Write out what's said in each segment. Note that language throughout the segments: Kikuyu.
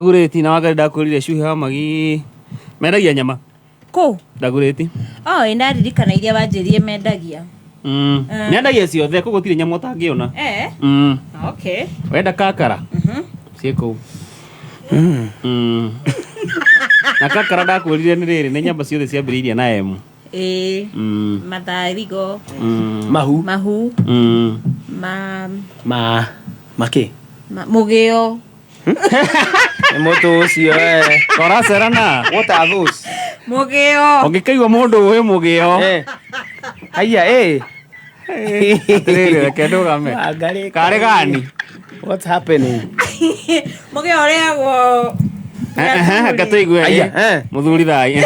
Ndagũrĩti na wangari ndakwĩrire cuhe wa magi mendagia nyama. Kũ? Ndagũrĩti. Oh, ĩ ndaririkana iria wanjĩrire mendagia. Mendagia ciothe kũu gũtirĩ nyama ũtangĩona. Eh? Okay. Wenda kakara? Ciĩ kũu. Na kakara ndakwĩrire nĩ rĩrĩ nĩ nyama ciothe ciambĩrĩirie na M. Ĩĩ. Matharigo. Mahu. Mahu. Ma Ma makĩ? Ma, mũgĩo. Nĩ mũtũ ũcio eh. Ũracerana. What are those? Mũgĩo. Ũngĩkaigua mũndũ ũĩ mũgĩo. Eh. Haiya eh. Atĩrĩrĩ reke ndũgame. Wangarĩ. Karĩ gani? What's happening? Mũgĩo ũrĩagwo. Reke tũigue. Aya, eh. Mũthuri thai.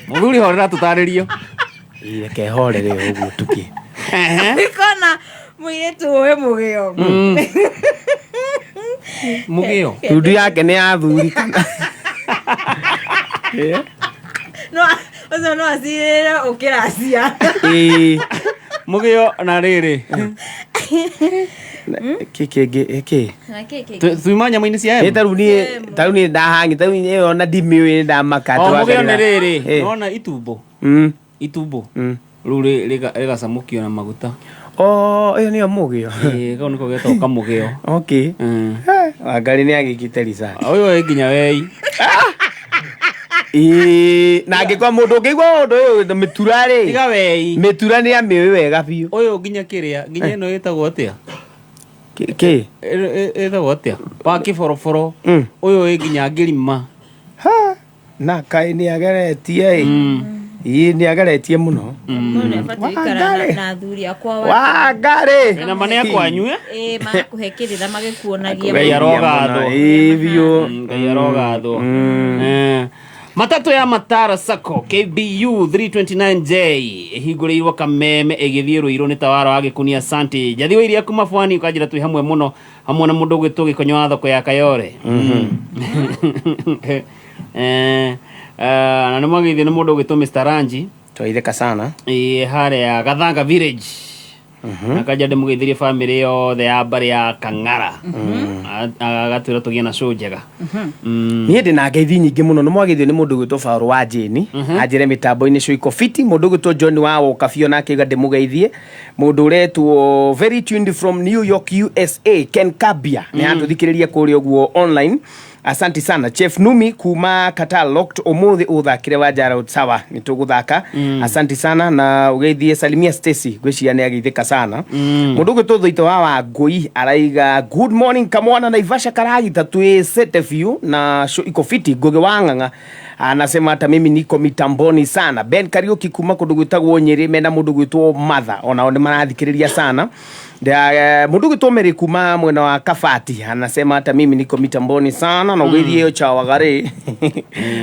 Mũthuri horera tũtarĩrio. Ĩ, Reke horere ũguo tukĩ. Kona mũirĩtu ũĩ mũgĩo. Mũgĩo. Tundu yake nĩ ya thuri kana. Eh. No ũcio no acirĩre ũkĩracia. Ĩ. Mũgĩo na rĩrĩ. Kĩ kĩngĩ kĩ. Na kĩ kĩngĩ? Tuima nyama-inĩ cia Ĩ M. tarĩu niĩ tarĩu niĩ ndahangi tarĩu niĩ ona ndimĩũĩ ndamaka. O mũgĩo nĩ rĩrĩ. Eh. Nona itumbo. Itumbo. Rĩu rĩgacamũkio na maguta. Oh, ĩyo nĩyo mũgĩo. Ĩĩ, kau nĩko getagwo kamũgĩo. Okay. Wangarĩ nĩ agĩkĩte research. Ũyũ ĩ nginya wei. Ĩĩ, na angĩkorwo mũndũ ũngĩigua ũndũ ũyũ mĩtura rĩ. Tiga wei. Mĩtura nĩ amĩũĩ wega biũ. Ũyũ nginya kĩrĩa, nginya ĩno ĩtagwo atĩa? Kĩ? Ĩtagwo atĩa? Wa kĩboroboro. Ũyũ ĩ nginya ngĩrima. Ha! Na kaĩ nĩ ageretie ĩ. Ĩĩ nĩ ageretie mũno. Mũndũ nĩ abatiĩ gũikara na athuri akwa wa Wangarĩ. Wĩna ma nĩ akwanyu eh? Ĩĩ, magakũhe kĩrĩra magĩkuonagia. Ngai arogathwo. Ĩĩ biũ. Ngai arogathwo. Matatũ ya Matara Sacco KBU 329J ĩhingũrĩirwo Kameme ĩgĩthiĩ Rũirũ nĩ tawara wa Gĩkunia Asante. Njathi wa iria kuma Bwani ũkanjĩra twĩ hamwe mũno hamwe na mũndũ ũgwĩtwo Gĩkonyo wa thoko ya Kayore. Na nĩ mwagĩithio nĩ mũndũ ũgwĩtwo Mr. Ranji. Twaithĩka sana. Ĩĩ harĩa Gathanga Village. Na kanja ndĩmũgeithirie bamĩrĩ yothe ya mbarĩ ya Kang'ara. Agatwĩra tũgĩe na show njega. Niĩ ndĩ na ngeithi nyingĩ mũno nĩ mwagĩithio nĩ mũndũ ũgwĩtwo Baũrũ wa Jane anjĩre mĩtambo-inĩ show iko fiti mũndũ ũgwĩtwo John wa Woka biũ nake auga ndĩmũgeithie mũndũ ũretwo very tuned from New York USA Ken Kabia nĩ atũthikĩrĩria kũrĩa ũguo online. Asante sana Chef Numi kuma Qatar locked umuthi uthakire wa Jara sawa nĩ tũgũthaka. Asante sana na ũgeithie salimia Stacy ngwĩciria nĩ ageithĩka sana. Mũndũ ũgwĩtwo Thũito wa Wangũi araiga good morning kamwana Naivasha karagita twĩ sete biũ na show iko fiti. Ngũgĩ wa Ng'ang'a anasema hata mimi niko mitamboni sana. Ben Kariuki kuma kũndũ gwĩtagwo Nyĩrĩ mena mũndũ gwĩtwo Matha onao nĩ marathikĩrĩria sana. Mũndũ gwĩtwo Mary kuma mwena wa Kabati anasema hata mimi niko mitamboni sana na ũgeithie cha Wangari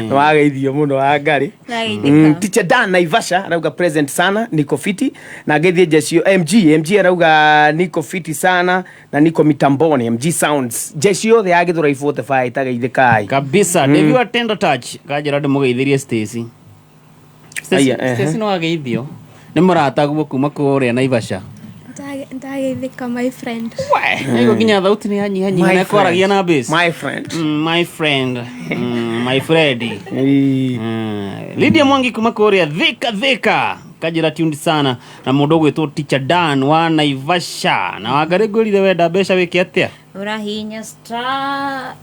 nĩ wageithio mũno Wangari. Nageithĩka. Teacher Dan Naivasha arauga present sana niko fiti na ngeithie jeshi MG arauga niko fiti sana na niko mitamboni MG Sounds jeshi yothe ya Githurai 45 itageithĩkai Kabisa. David wa Tender Touch kanjĩra ndĩmũgeithĩrie Stacy. Aya, ehe. Stacy no ageithio nĩ mũrataguo kuma kũrĩa Naivasha. Ndageithĩka my friend. Nĩguo nginya thauti nĩ yanyihanyiha My na kwaragia friend. na bass. My friend. My friend. My friend. Ĩĩ. Lydia Mwangi kuma kũrĩa Thika Thika kanjĩra tuned sana na mũndũ ũgwĩtwo Teacher Dan wa Naivasha na Wangarĩ ngwĩrire wenda mbeca wĩke atĩa? Ũrahihinya star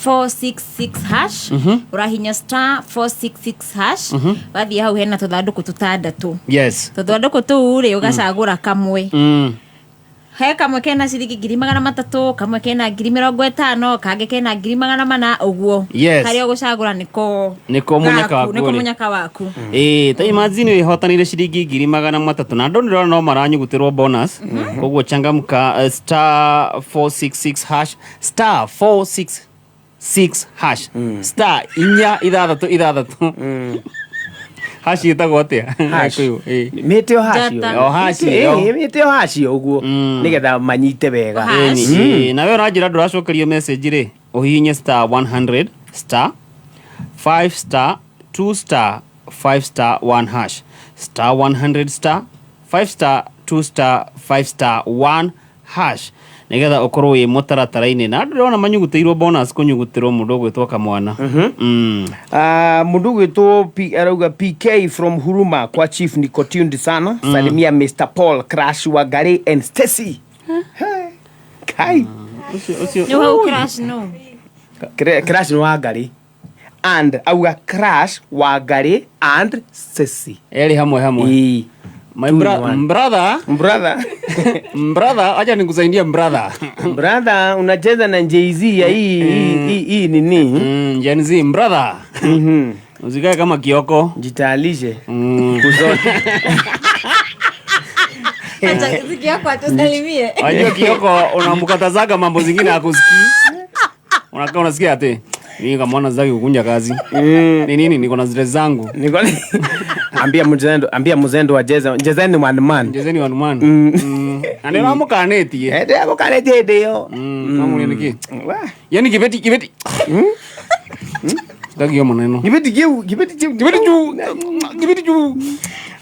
466 hash. Ũrahihinya star 466 hash. Wathiĩ hau hena tũthandũkũ tũtandatũ. Yes. Tũthandũkũ tũu rĩ ũgacagũra kamwe. He kamwe kena ciringi 300,000, kamwe kena 50,000, kangĩ kena 400,000 ũguo. Yes. Karĩa ũgũcagũra nĩko Nĩko mũnyaka gaku, waku nĩko rĩ. mũnyaka waku. Ĩĩ, ta imagine wĩhotanĩire ciringi 300,000 na andũ nĩndĩrona no maranyugutĩrwo bonus. Koguo changamka star 466 hash star 466 hash star inya ithathatũ ithathatũ hash ĩtagwo atĩa? Hash. Ĩĩ. Mĩte o hash Njata. O hash ĩyo. Ĩĩ, mĩte o hash ũguo nĩgetha manyite wega. Hash. Ĩni, ĩĩ, na we ũranjĩra ndũracokerio message rĩ ũhihinye star 100 star 5 star 2 star 5 star 1 hash star 100 star 5 star 2 star 5 star 1 hash. Nigetha ukorwo wi mutaratara-ini na andu ndĩrona manyugutĩirwo bonus kunyugutĩrwo mũndũ ũgwĩtwo kamwana. Ah, mundu gwitwo arauga PK from Huruma kwa chief niko tuned sana. Salimia Mr Paul Crash wa Gary and Stacy. Hey. Kai. Ũcio ũcio. Nĩ hau crash no. Crash ni wa Gary and auga Crash wa Gary and Stacy. Eri hamwe hamwe. Ii. My Two in one. brother. Brother. Brother, acha nikusaidie brother. Brother, unacheza na Jay-Z ya hii hii hii nini? Gen Z brother. Usikae kama Kioko. Jitayarishe. Kuzote. Acha siku yako atusalimie. Wajua Kioko unamkatazaga mambo zingine hakusikii. Unakaa unasikia ati mimi kama mwana zaki kukunja kazi. Ni nini niko na zile zangu. Niko ambia mzendo wa jeza jezeni one man. Jezeni one man. Na ndio amukanetie. Eh, ndio amukanetie ndio. Kama ni niki. Wa. Yaani kibeti kibeti. Sitaki hiyo maneno. Kibeti kiu, kibeti kiu, Kibeti juu. Kibeti juu.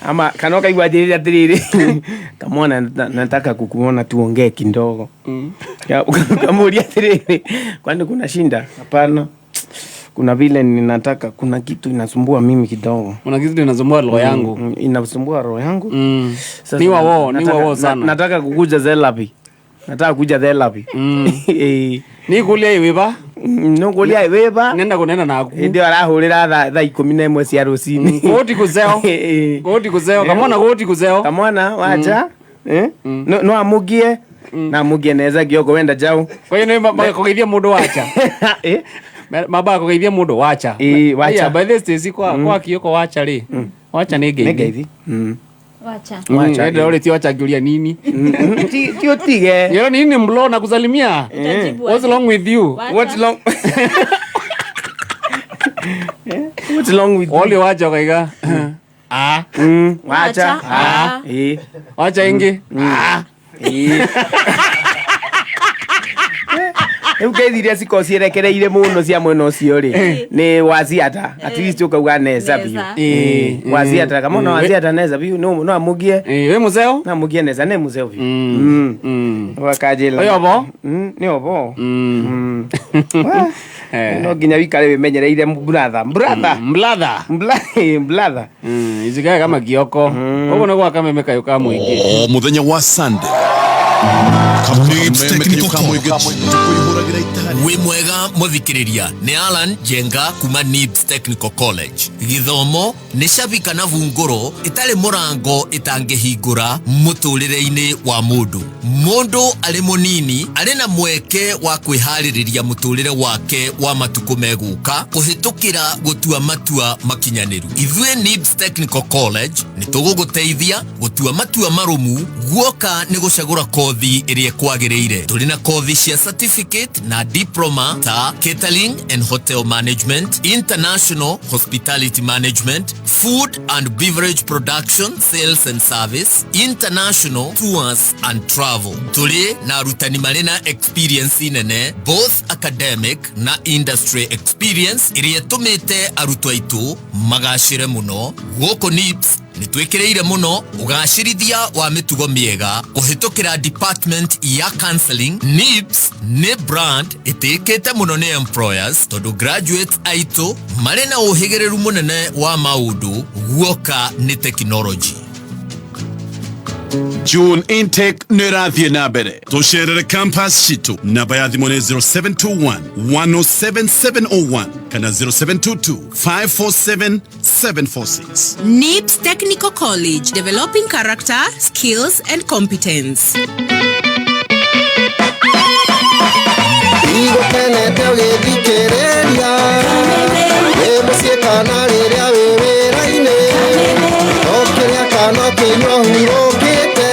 Ama kanoka igwajirira atiriri. Kamwana nataka kukuona tuongee kidogo. Kamuulia atiriri. Kwani kuna shinda? Hapana. Kuna vile ninataka, kuna kitu inasumbua mimi kidogo. Kuna kitu inasumbua roho yangu. Inasumbua roho yangu. Sasa Ni wao, ni wao sana. Nataka kukuja therapy. Nataka kuja therapy. Ni kulia iwiba? No kulia iwiba. Nenda kunena naku. Ndio arahurira thaa 11 cia rucini. Goti kuzeo. Goti kuzeo. Kamwana goti kuzeo. Kamwana wacha. No no amugie. Na amugie neza Kioko wenda jau. Kwa hiyo ni kugeithia mundu wacha. Maba kugeithia mundu wacha. Wacha. Yeah, by this days kwa Kioko wacha ri. Wacha ni ngeithi. Ni ngeithi. Wacha. Wacha. Ndio ule ti wacha ngiuria nini? Ti utige. Yero nini mlo na kusalimia? What's wrong with you? What's wrong? What's wrong with you? Ole wacha kaiga. Ah. Wacha. Ah. Wacha ingi. Ah. Rĩu ngeithi iria cikoragwo cierekereire mũno cia mwena ũcio rĩ nĩ waciata at least ũkauga neza biũ. Waciata kama no waciata neza biũ no amugie. Wĩ mũceo? No amugie neza nĩ mũceo biũ. Ũgakanjĩra. Ũyũ obo? Nĩ obo. No nginya wikare wĩmenyereire brother. Brother. Brother. Brother. Isikae kama Kioko. Ũguo nĩguo akameme kayũ ka mũingĩ. O mũthenya wa Sunday. Wĩ mwega mũthikĩrĩria nĩ Alan Jenga kuma Nibs Technical College. Gĩthomo nĩ cabi kana bungũro ĩtarĩ mũrango ĩtangĩhingũra mũtũrĩre-inĩ wa mũndũ. Mũndũ arĩ mũnini arĩ na mweke wa kwĩharĩrĩria mũtũrĩre wake wa matukũ megũka kũhĩtũkĩra gũtua matua makinyanĩru. Ithuĩ Nibs Technical College nĩ tũgũgũteithia gũtua matua marũmu guoka nĩ gũcagũra kothi ĩrĩa ĩkwagĩrĩire. Tũrĩ na kothi cia certificate na diploma ta catering and hotel management, international hospitality management, food and beverage production, sales and service, international tours and travel. Tũrĩ na arutani marĩ na experience nene, both academic na industry experience ĩrĩa ĩtũmĩte arutwo aitũ magacĩre mũno. Gũkũ Nibs nĩ twĩkĩrĩire mũno ũgacĩrithia wa mĩtugo mĩega kũhĩtũkĩra department ya counseling. Nibs nĩ brand ĩtĩkĩte mũno nĩ employers tondũ graduates aitũ marĩ na ũhĩgĩrĩru mũnene wa maũndũ guoka nĩ technology. June intake nĩ ĩrathiĩ na mbere. Tũcerere campus citũ. Namba ya thimũ nĩ 0721 107 701 kana 0722 547 746. Nibs Technical College, developing character, skills and competence. Igũkenete ũgĩthikĩrĩria wĩ mũciĩ kana rĩrĩa wĩ wĩra-inĩ ũkĩrĩa kana ũkĩnyua hurũkĩte.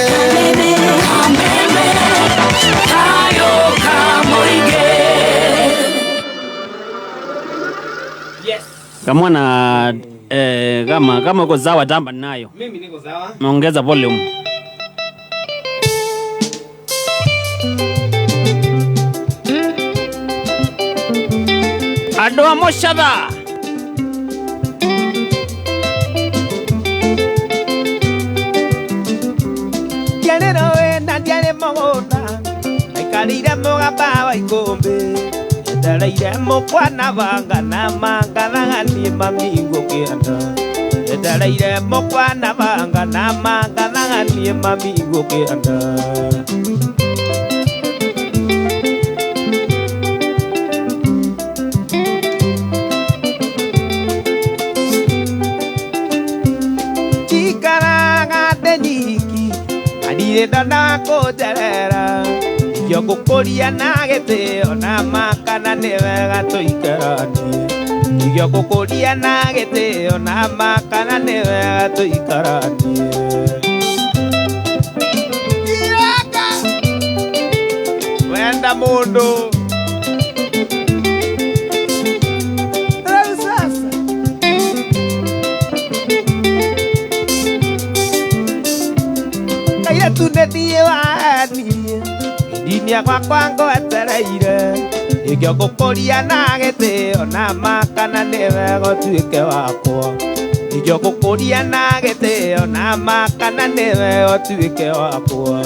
Kamwana kama uko sawa tamba nayo. Mimi niko sawa. Naongeza volume. Andũ a Mũcatha. Ndiarĩ rũĩ na ndiarĩ mũgũnda, Njikarire mũgamba wa ikũmbĩ njetereire mũkwana banga na mangathaganie mami ngũkĩenda njetereire mũkwana banga na mangathaganie mami ngũkĩenda. Njikaraga ndĩ nyiki na ndirĩ ndona wa kũnjerera ikĩo ngũkũria na gĩtĩo na makana nĩ wega tũikaranie ikĩo ngũkũria na gĩtĩo na makana nĩ wega tũikaranie. Wenda mũndũ rĩu sasa kairĩtu nĩ thiĩ wanirie indinia gwakwa ngwetereire nĩkĩo ngũkũria na gĩtĩo na makana nĩ wega ũtuĩke wakwa nĩkĩo ngũkũria na gĩtĩo na makana nĩ wega ũtuĩke wakwa.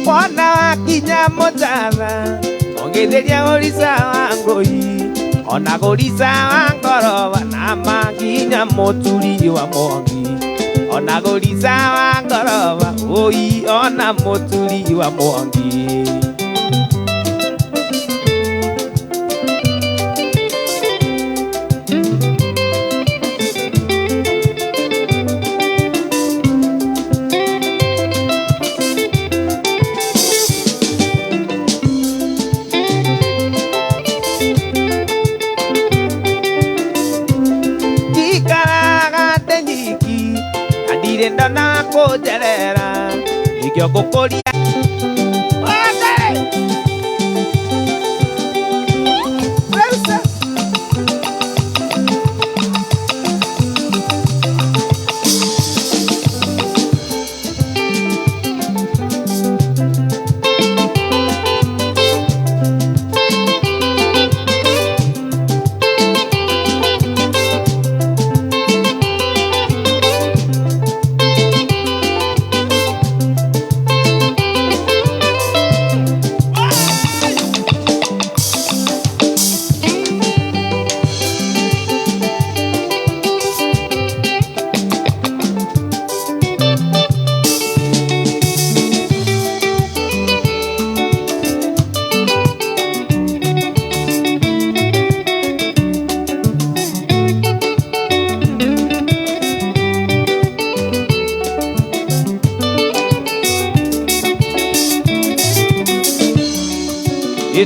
Wona wakinya mũthatha ongithĩria gũrica wa ngũi ona gũrica wa ngoroba na makinya mũturi wa mwangi ona gũrica wa ngoroba ũi ona mũturi wa mwangi. Njikaraga ndĩ nyiki na ndirĩ ndona wa kũnjerera nĩkĩo ngũkũria.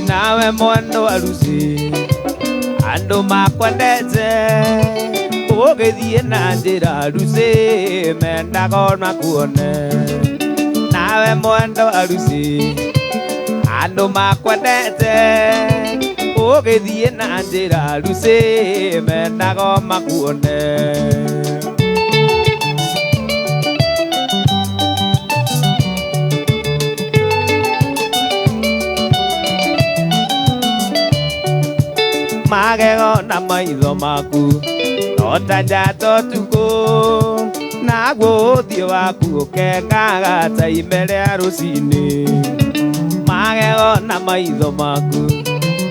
Nawe mwendo wa Lucy andũ makwendete ũgĩthiĩ na njĩra Lucy mendaga makuone nawe mwendo wa Lucy andũ makwendete ũgĩthiĩ na njĩra Lucy mendaga makuone. Magego na maitho maku no ta njata ũtukũ naguo ũthiũ waku ũkengaga ta ime rĩa rũcinĩ magego na maitho maku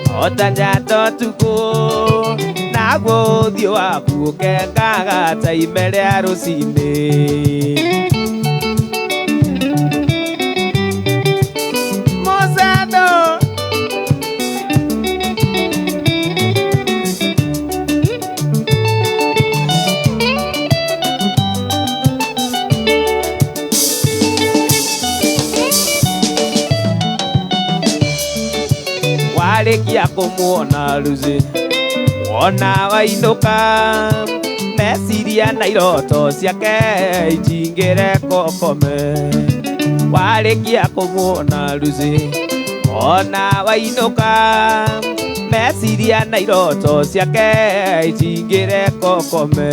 no ta njata ũtukũ naguo ũthiũ waku ũkengaga ta ime rĩa rũcinĩ. Mosado warĩkia kũmuona Lucy wona wainũka meciria na iroto ciake itingĩre kokome warĩkia kũmuona Lucy wona wainũka meciria na iroto ciake itingĩre kokome.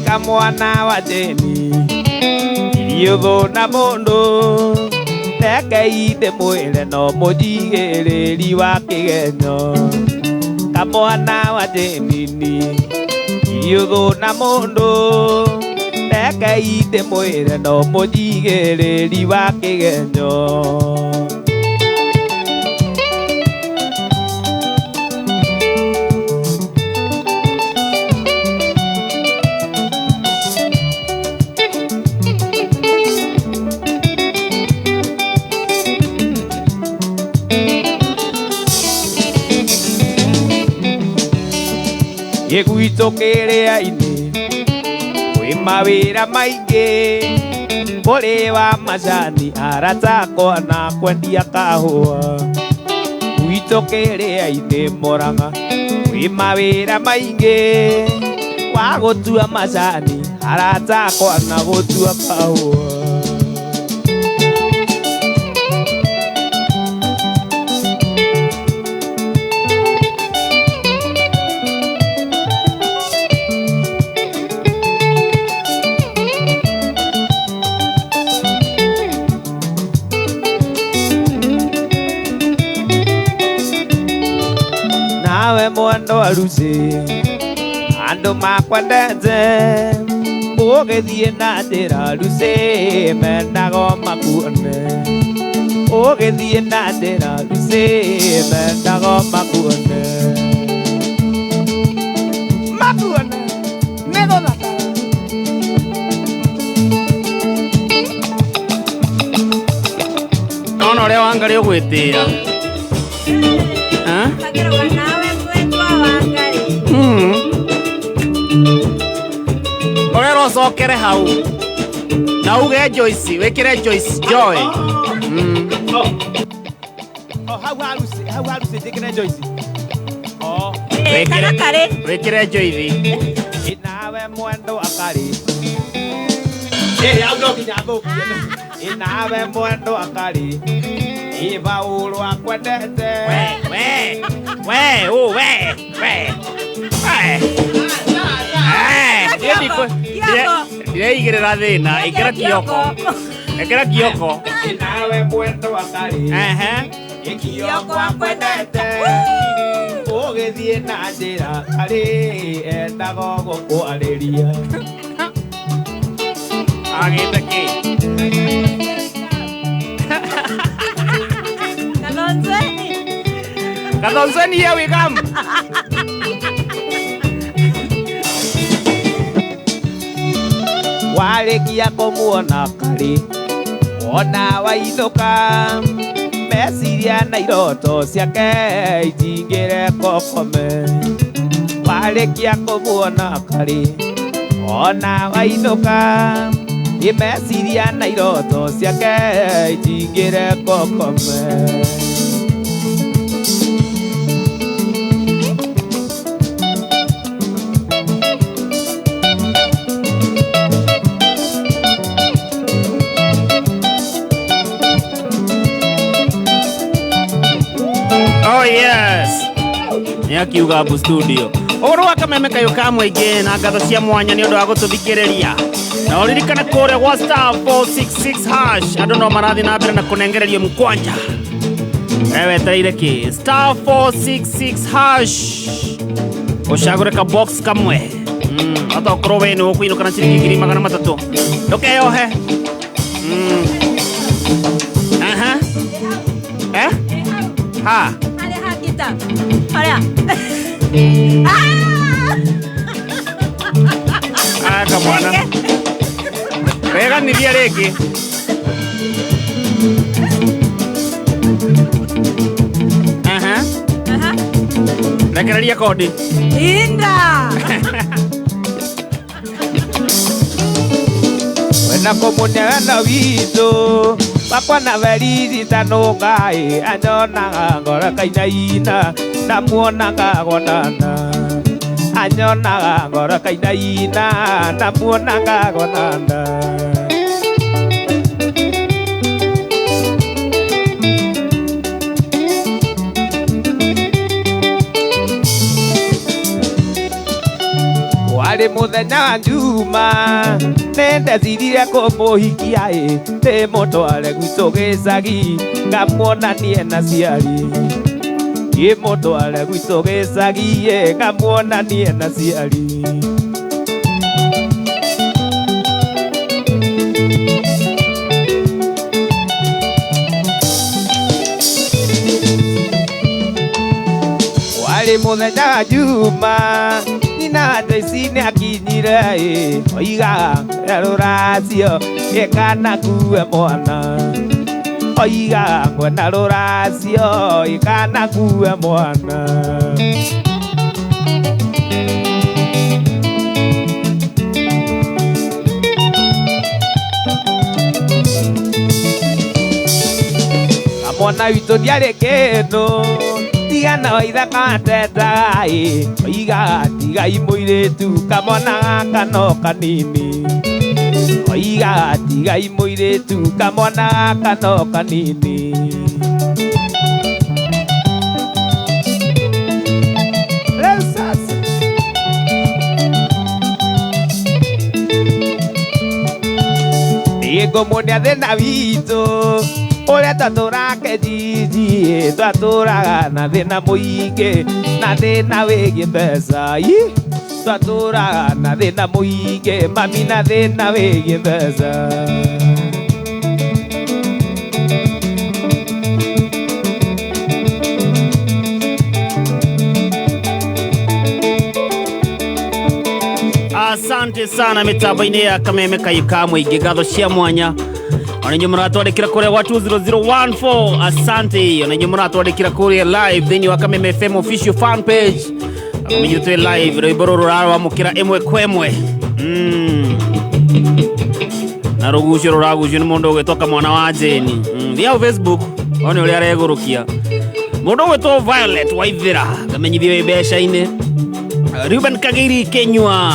Ĩkamwana wa Jeni Iriũthũ na mũndũ Rekei ndĩmwĩre no mũnjigĩrĩri wa kĩgenyo Kamwana wa Jeni Iriũthũ na mũndũ Rekei ndĩmwĩre no mũnjigĩrĩri wa kĩgenyo Gwitũ kĩrĩa-inĩ kwĩ mawĩra maingĩ kũrĩ wa macani arata akwa na kwendia kahũa gwitũ kĩrĩa-inĩ Mũrang'a kwĩ mawĩra maingĩ wa gũtua macani arata akwa na gũtua kahũa Mwendo arusi andũ makwendete ũgĩthiĩ na njĩra ruci mendago makuone ũgĩthiĩ na njĩra ruci mendago makuone makuone nĩ gũthaka Nona ũrĩa Wangarĩ ũgwĩtĩra Ũrera ũcokere hau na uge Joyce wĩkĩre Joyce Joy hau harusi hau harusi njĩkĩre Joyce Kana karĩ wĩkĩre Joyce nawe mwendo akarĩ hau no nginya thũkie nawe mwendo akarĩ Ibaũrũ akwendete we we we we we Ndireigĩrĩra thĩna ĩkĩra kioko ĩkĩra kioko nawe mwendo akarĩ kioko akwendete ũgĩthiĩ na njĩra karĩ endago gũkwarĩria agĩte kĩ Kalonzweni Kalonzweni here we come. Warĩkia kũmuona karĩ wona wainũka meciria na iroto ciake itingĩre kokome warĩkia kũmuona karĩ wona wainũka meciria na iroto ciake itingĩre kokome Oh yes. Nĩ akiuga Abu Studio. Ũhoro wa kameme kayũ ka mũingĩ na ngatho cia mwanya nĩ ũndũ wa gũtũthikĩrĩria. Na ũririkane kũrĩa gwa star 466 hash andũ no marathiĩ na mbere na kũnengererio mkwanja. We wetereire kĩ? Star 466 hash. Ũcagũre ka box kamwe. Hata ũkorwo we nĩ ũkũinũka na ciringi 300. Ndũkeyohe. Aha. Eh? Ha. Harĩa. Ah, kamwana. Weganithia rĩngĩ. Aha. Aha. Rekereria kodi. Inda. Wena kũmũneana witũ wakwa na verizita nũngaĩ anyonaga ngoro kainaina ndamuonaga gonana anyonaga ngoro kainaina ndamuonaga gonana Warĩ mũthenya wa Njuma nĩndecirire kũmũhikia ĩ ndĩmũtware gwitũ gĩcagi ngamuonanie na ciari ndĩmũtware gwitũ gĩcagi ĩ ngamuonanie na ciari. Warĩ mũthenya wa Njuma nyina Joyce nĩakinyire ĩ oiga rũracio ĩkana kuue mwana oiga ngwenda rũracio ĩkana kuue mwana. Kamwana witũ ndiarĩ kĩndũ tigana wa ithaka atetaga ĩ oiga tigai mũirĩtu kamwana gaka no kanini oiga tigai mũirĩtu kamwana gaka no kanini. Rĩu sasa nĩngũmuonia thĩna witũ ũrĩa twatũraga kijiji twatũraga na thĩna mũingĩ na thĩna wĩgiĩ mbeca twatũraga na thĩna mũingĩ mami na thĩna wĩgiĩ mbeca. Asante sana mitambo-inĩ ya Kameme Kayũ ka mũingĩ ngatho cia mwanya ona inyuĩ mũratwandĩkĩra kũrĩa gwa 20014 asante ona inyuĩ mũratwandĩkĩra kũrĩa live thĩinĩ wa Kameme FM official fan page akamenye twĩ live rwĩmbo rũrũ rũrawamũkĩra ĩmwe kwa ĩmwe na rũgucio rũragucio nĩ mũndũ ũgwĩtwo Kamwana wa Jane. Thiĩ hau Facebook one ũrĩa aregũrũkia mũndũ ũgwĩtwo Violet Waithĩra ngamenyithio wĩ mbeca-inĩ. Ruben Kagiri Kenyua,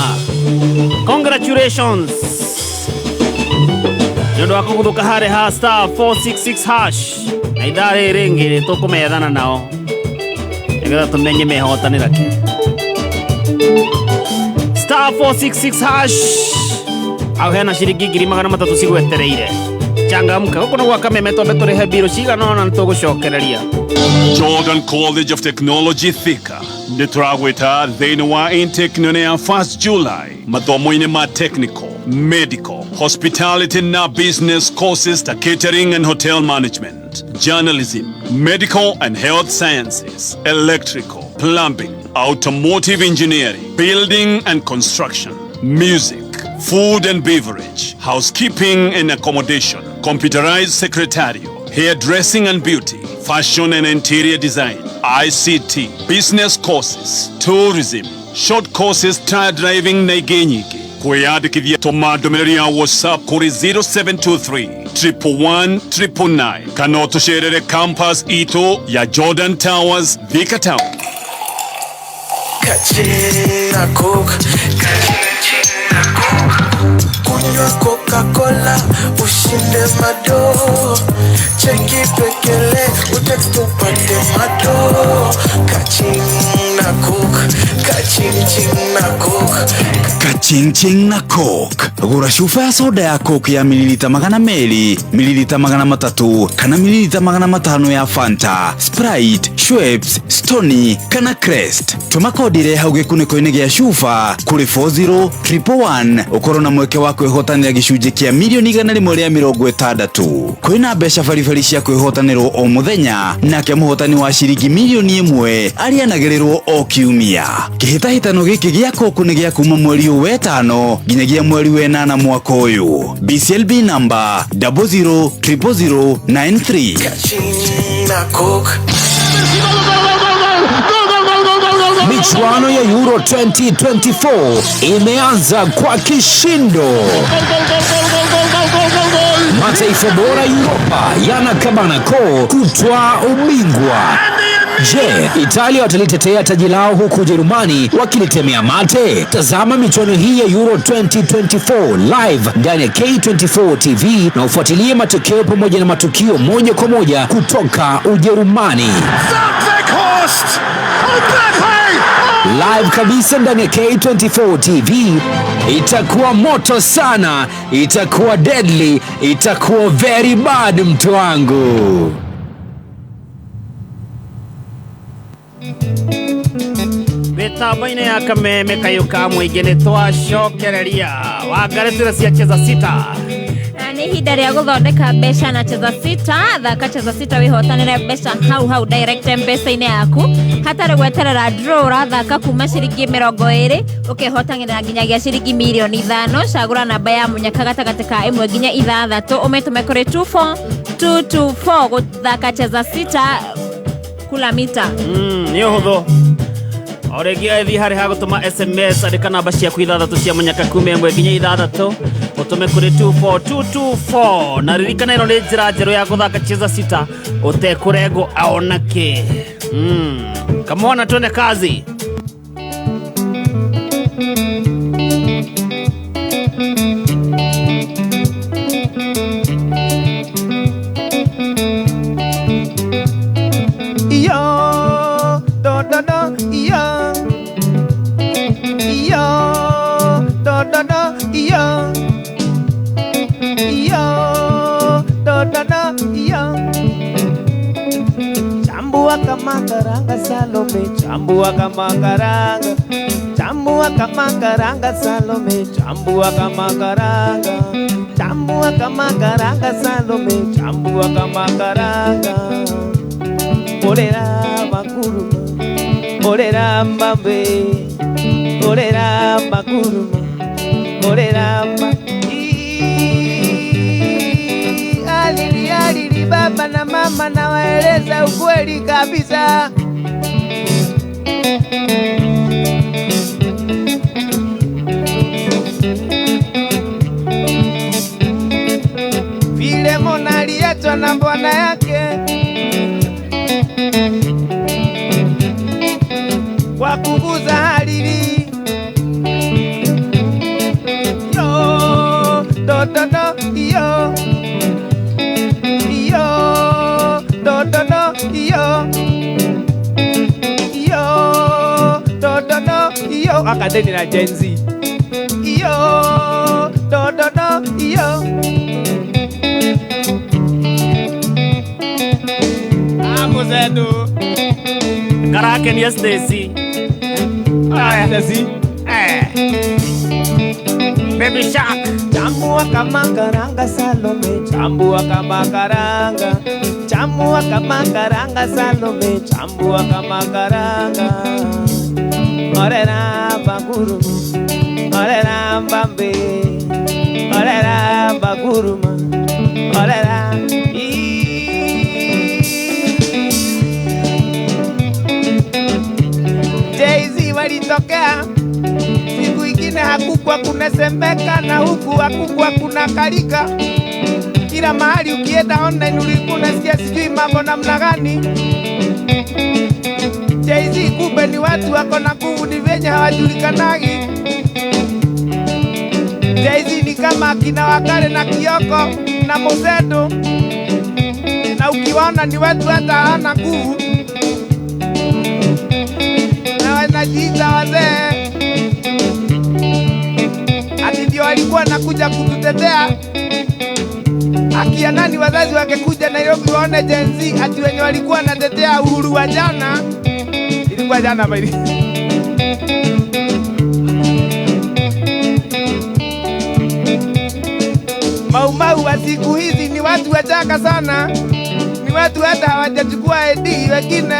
congratulations nĩ ũndũ wa kũguthũka harĩ ha star 466 hash na ithaa rĩrĩ rĩngĩ tũkũmethana nao nĩgetha tũmenye mehotanĩra kĩ. Star 466 hash au hena ciringi 300,000 cigwetereire. Changamka gũkũ nĩ gwa Kameme twambe tũrĩhe mbirũ cigana ũna nĩtũgũcokereria. Jordan College of Technology Thika nĩtũragwĩta thĩinĩ wa intake nene ya 1st July mathomo-inĩ ma technical, medical, hospitality na business courses ta catering and hotel management, journalism, medical and health sciences, electrical, plumbing, automotive engineering, building and construction, music, food and beverage, housekeeping and accommodation, computerized secretarial, hairdressing and beauty, fashion and interior design, ICT, business courses, tourism, short courses, tire driving na ingĩ nyingĩ. Kwĩyandĩkithia tũma ndũmĩrĩri ya WhatsApp kũrĩ 0723 111 999 kana ũtũcerere campus itũ ya Jordan Towers, Thika Town. Kachina Coke, kunywa Coca-Cola, ushinde mado, cheki pekele, utext upate mado. Kachina Coke, kaching na Coke. Kaching na Coke. Gũra cuba ya soda ya Coke ya mililita 200, mililita 300 kana mililita 500 ya Fanta, Sprite, Schweppes, Stony kana Crest. Tũma kodi ĩrĩa hau gĩkunĩko-inĩ gĩa cuba kũrĩ 40111 ũkorwo na mweke wa kwĩhotanĩra gĩcunjĩ kĩa milioni 160. Kwĩna mbeca baribari cia kwĩhotanĩrwo o mũthenya nake mũhotani wa ciringi milioni 1 arianagĩrĩrwo o kiumia. Kĩhĩtahĩtano gĩkĩ gĩa Coke nĩ gĩa kuma mweri ũyũ wetano nginyagia mweri wenana mwaka ũyũ. BCLB number 000093. Kachina Coke. Michuano ya Euro 2024 imeanza kwa kishindo. Mataifa bora Europa yanakabana koo kutwaa ubingwa. Je, Italia watalitetea taji lao huku Ujerumani wakilitemea mate? Tazama michuano hii ya Euro 2024 live ndani ya K24 TV na ufuatilie matokeo pamoja na matukio moja kwa moja kutoka Ujerumani. Live kabisa ndani ya K24 TV. Itakuwa moto sana, itakuwa deadly, itakuwa very bad mtu wangu. Mitambo-inĩ ya kameme kayũ ka mũingĩ nĩ twacokereria wangarĩ cia cheza sita. Na nĩ ihinda rĩa gũthondeka mbeca na Cheza Sita. Thaka Cheza Sita wĩhotanĩre mbeca hau hau direct mpesa-inĩ yaku hatarĩ gweterera draw. Ũrathaka kuma ciringi 20 ũkehotanĩra nginyagia ciringi mirioni 5. Cagũra namba ya mũnyaka gatagatĩ ka 1 nginya 6, ũmĩtũme kũrĩ 24224. Gũthaka Cheza Sita, kula mita. Nĩ ũhũthũ o rĩngĩ, athiĩ harĩ ha gũtũma SMS, andĩka namba ciaku ithathatũ cia mũnyaka kuma 1 nginya 6, ũtũme kũrĩ 24224. Na ririkana, ĩno nĩ njĩra njerũ ya gũthaka Cheza Sita ũtekũrengwo ona kĩ. Kamwana, twende kazi. Yo, do do do, yo. Yo, do do do, yo. Yo, do do do, yo. Chambua kama karanga Salome, chambua kama karanga. Chambua kama karanga Salome, chambua kama karanga. Chambua kama karanga Salome, chambua kama karanga. Orera makuruma, orera mbambe, orera makuruma, orera ma. Alili alili baba na mama, na waeleza ukweli kabisa. Vile Mona aliachwa na bwana yake kwa kuguza halili. Yo, do do do, yo. Yo, do do do, yo. Yo, do do do, yo. Akadeni na Gen Z. Yo, do do do, yo. Amuzedu. Karakenia Stacy. Stacy. Baby Shark. Chambua kama karanga Salome, chambua kama karanga. Chambua kama karanga Salome, chambua kama karanga. Orera baguruma, orera mbambe, orera baguruma, orera. Jay-Z walitokea siku ingine, hakukwa kunasemeka na huku hakukwa kunakalika. Kila mahali ukienda online ulikuwa unasikia sijui mambo namna gani. Jay-Z kumbe ni watu wako na nguvu, ni venye hawajulikanagi. Jay-Z ni kama akina Wakale na Kioko na Muzedo, na ukiwaona ni watu hata hawana nguvu na wanajiita wazee, ati ndio walikuwa nakuja kututetea. Akia nani wazazi wangekuja Nairobi waone Gen Z ati wenye walikuwa wanatetea uhuru wa jana. Ilikuwa jana baili. Maumau wa siku hizi ni watu wachanga sana, ni watu hata hawajachukua ID wengine.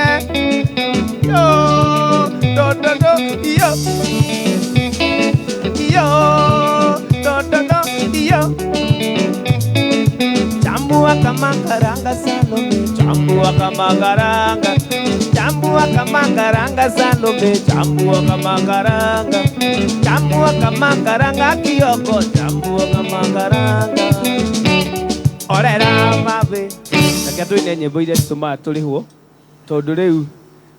Yo, do do do, yo. Yo, do do do, yo. Chambua kama karanga Salome, chambua kama karanga. Chambua kama karanga Salome, chambua kama karanga. Chambua kama karanga Kioko, chambua kama karanga. Orera mabe. Reke tuine nyimbo iria citũmaga tũrĩhwo, tondũ rĩu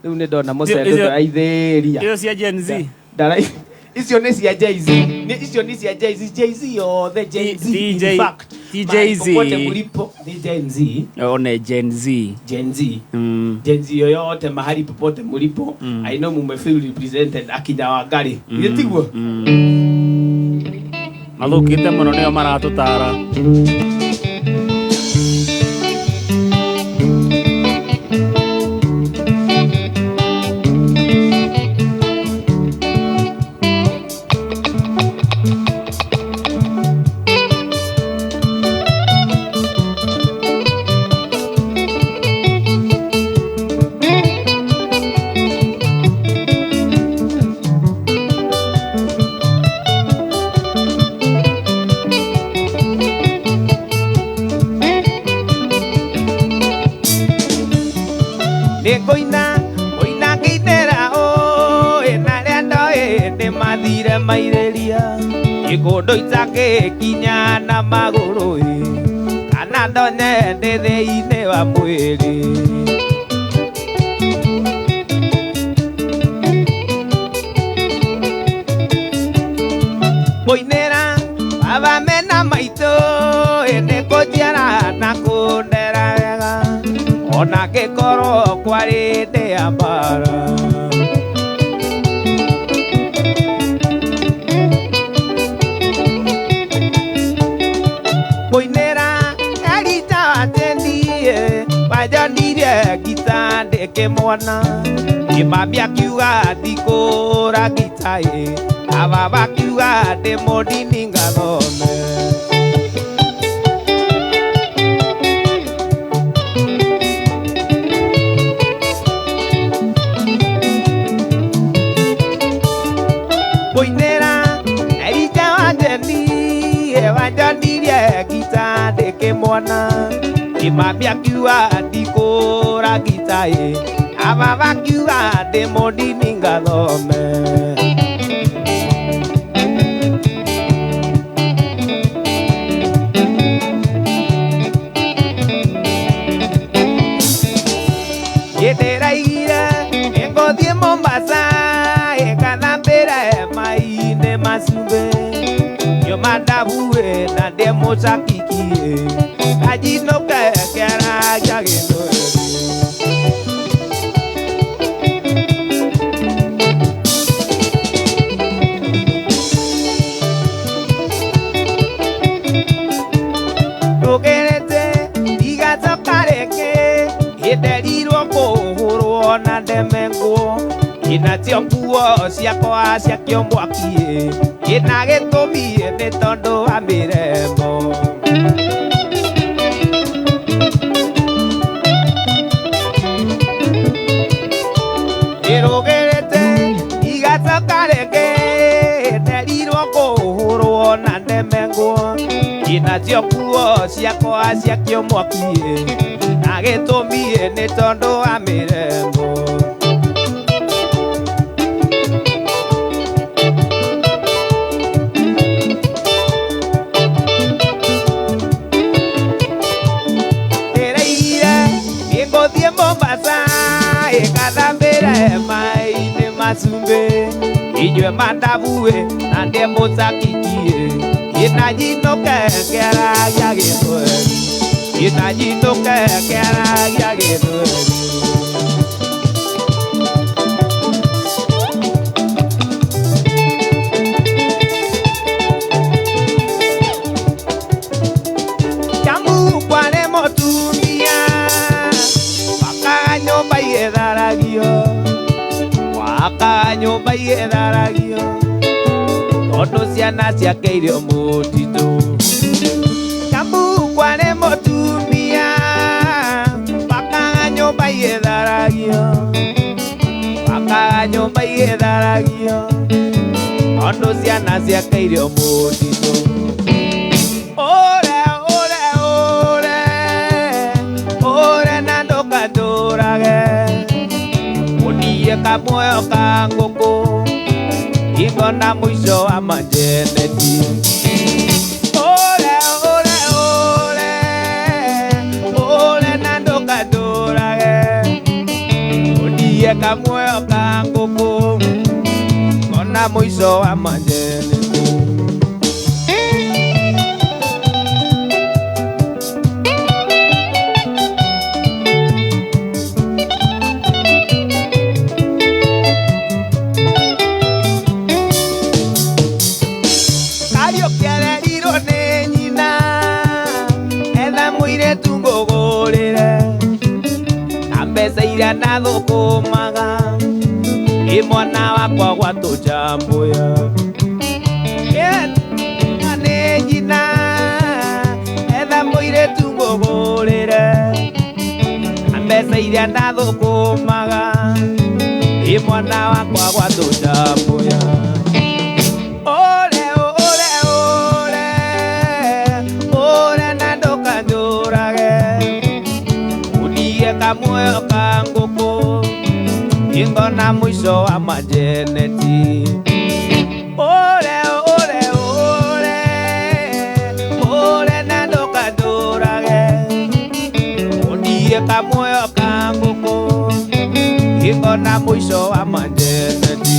nĩ ndona mũcendo ndaraithĩria. Iyo cia Gen Z. Icio nĩ cia Jay-Z. Icio nĩ cia Jay-Z. Jay-Z yothe Gen Z. T- In J- fact, T- mahali Jay-Z. popote mlipo ni Gen Z. One Gen Z. Gen Z. Gen Z yoyote mahali popote mlipo, I know mumefeel represented akinya Wangari. Mm. Tiguo? Mathũkĩte mũno nĩo maratũtara. Nĩngũina ngũina ngĩinĩra ũĩ na arĩa ndoĩ nĩmathire mairĩria ikũndũ itangĩkinya na magũrũ ĩ kana ndonye ndĩ thĩinĩ wa mwĩrĩ. Ngũinĩra baba mena maitũ ĩ nĩkũnjiara na kũndera wega ona ngĩkorwo kwarĩ ndĩ ya mbara. Ngũinĩra Elija watendie wanjonirie ngita ndĩ kĩmwana Imami akiuga ndikũra ngita ĩ na baba akiuga ndĩ mũnini ngathome. Ngũinĩra Elija wanjenirie wanjonirie ngita ndĩ kĩmwana Imami akiuga ndikũra ngita ĩ na baba akiuga ndĩ mũnini ngathome. Ndĩraigire nĩngũthiĩ Mombasa ĩgathambĩre mai-inĩ macumbĩ nyuma ndabuĩ na ndĩ mũcakiki kanjinũke kĩaragia gĩthweri. Ndũgerete ndigacoka rĩngĩ ĩnderirwo kũhũrwo na ndemengwo inacio nguo ciakwa ciakio mwaki ĩna gĩtũmi nĩ tondũ wa mĩrembo. Ĩrũgĩrĩte igacoka rĩngĩ nderirwo kũhũrwo na ndemengwo inacio nguo ciakwa ciakio mwaki na gĩtũmi nĩ tondũ wa mĩrembo. Ndĩraigire nĩngũthiĩ Mombasa ĩgathambĩre mai-inĩ macumbĩ inyue mandabuĩ na ndĩ mũcakiki ĩna nyinũke kĩaragia gĩthweri ĩna nyinũke kĩaragia gĩthweri. Kiambu kwarĩ mũtumia wakaga nyũmba igĩtharagio wakaga nyũmba igĩtharagio tondũ ciana ciake irio mũtitũ. Kiambu kwarĩ mũtumia wakaga nyũmba igĩtharagio wakaga nyũmba igĩtharagio tondũ ciana ciake irio mũtitũ. Ore ore ore ore na ndũkatũrage ũndie kamuoyo ka ngũkũ ingona mũico wa manjeneti. Ore ore ore ore na ndũkatũrage ũndie kamuoyo ka ngũkũ ngona Na mũico wa manjene. Kariũki arerirwo nĩ nyina etha mũirĩtu ngũgũrĩre na mbeca iria ndathũkũmaga ĩ mwana wakwa gwatũjambuya nĩ nyina etha mũirĩtu ngũgũrĩre na mbeca iria ndathũkũmaga ĩ mwana wakwa gwatũjambuya. Ore, ore, ore, ore na ndũkanjũrage ũndige kamuoyo ka ngũkũ ingona mũico wa majeneti. Ore, ore, ore, ore na ndũkanjũrage ũndige kamuoyo ka ngũkũ ingona mũico wa majeneti.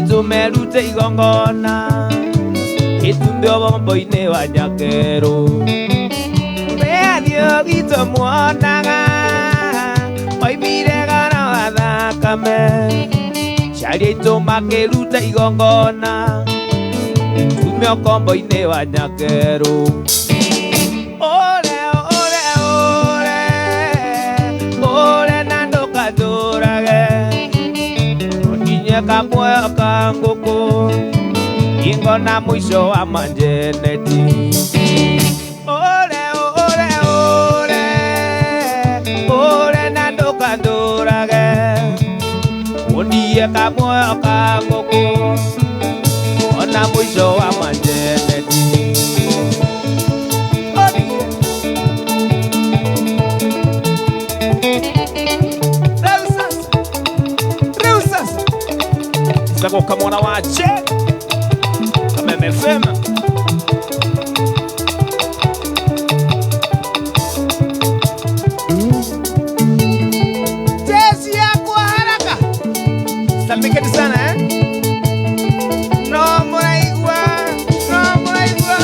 Tumerute igongona itumbĩ obombo-inĩ wa nyakerũ wĩathiĩ gitũ muonaga oimire goro wa thakame aciari aitũ makĩruta igongona itumbĩ okombo-inĩ wa nyakerũ. Ore, ore, ore, ore na ndũkanjũrage kamuoyo ka ngũkũ ingona mũico wa manjeneti. Ore, ore, ore, ore na ndũkanjũrage ũndige kamuoyo ka ngũkũ ona mũico wa manjeneti. Zako mwana wa che Kameme FM. Jeshi yako haraka. Salimikeni sana eh. No muraigua, no muraigua.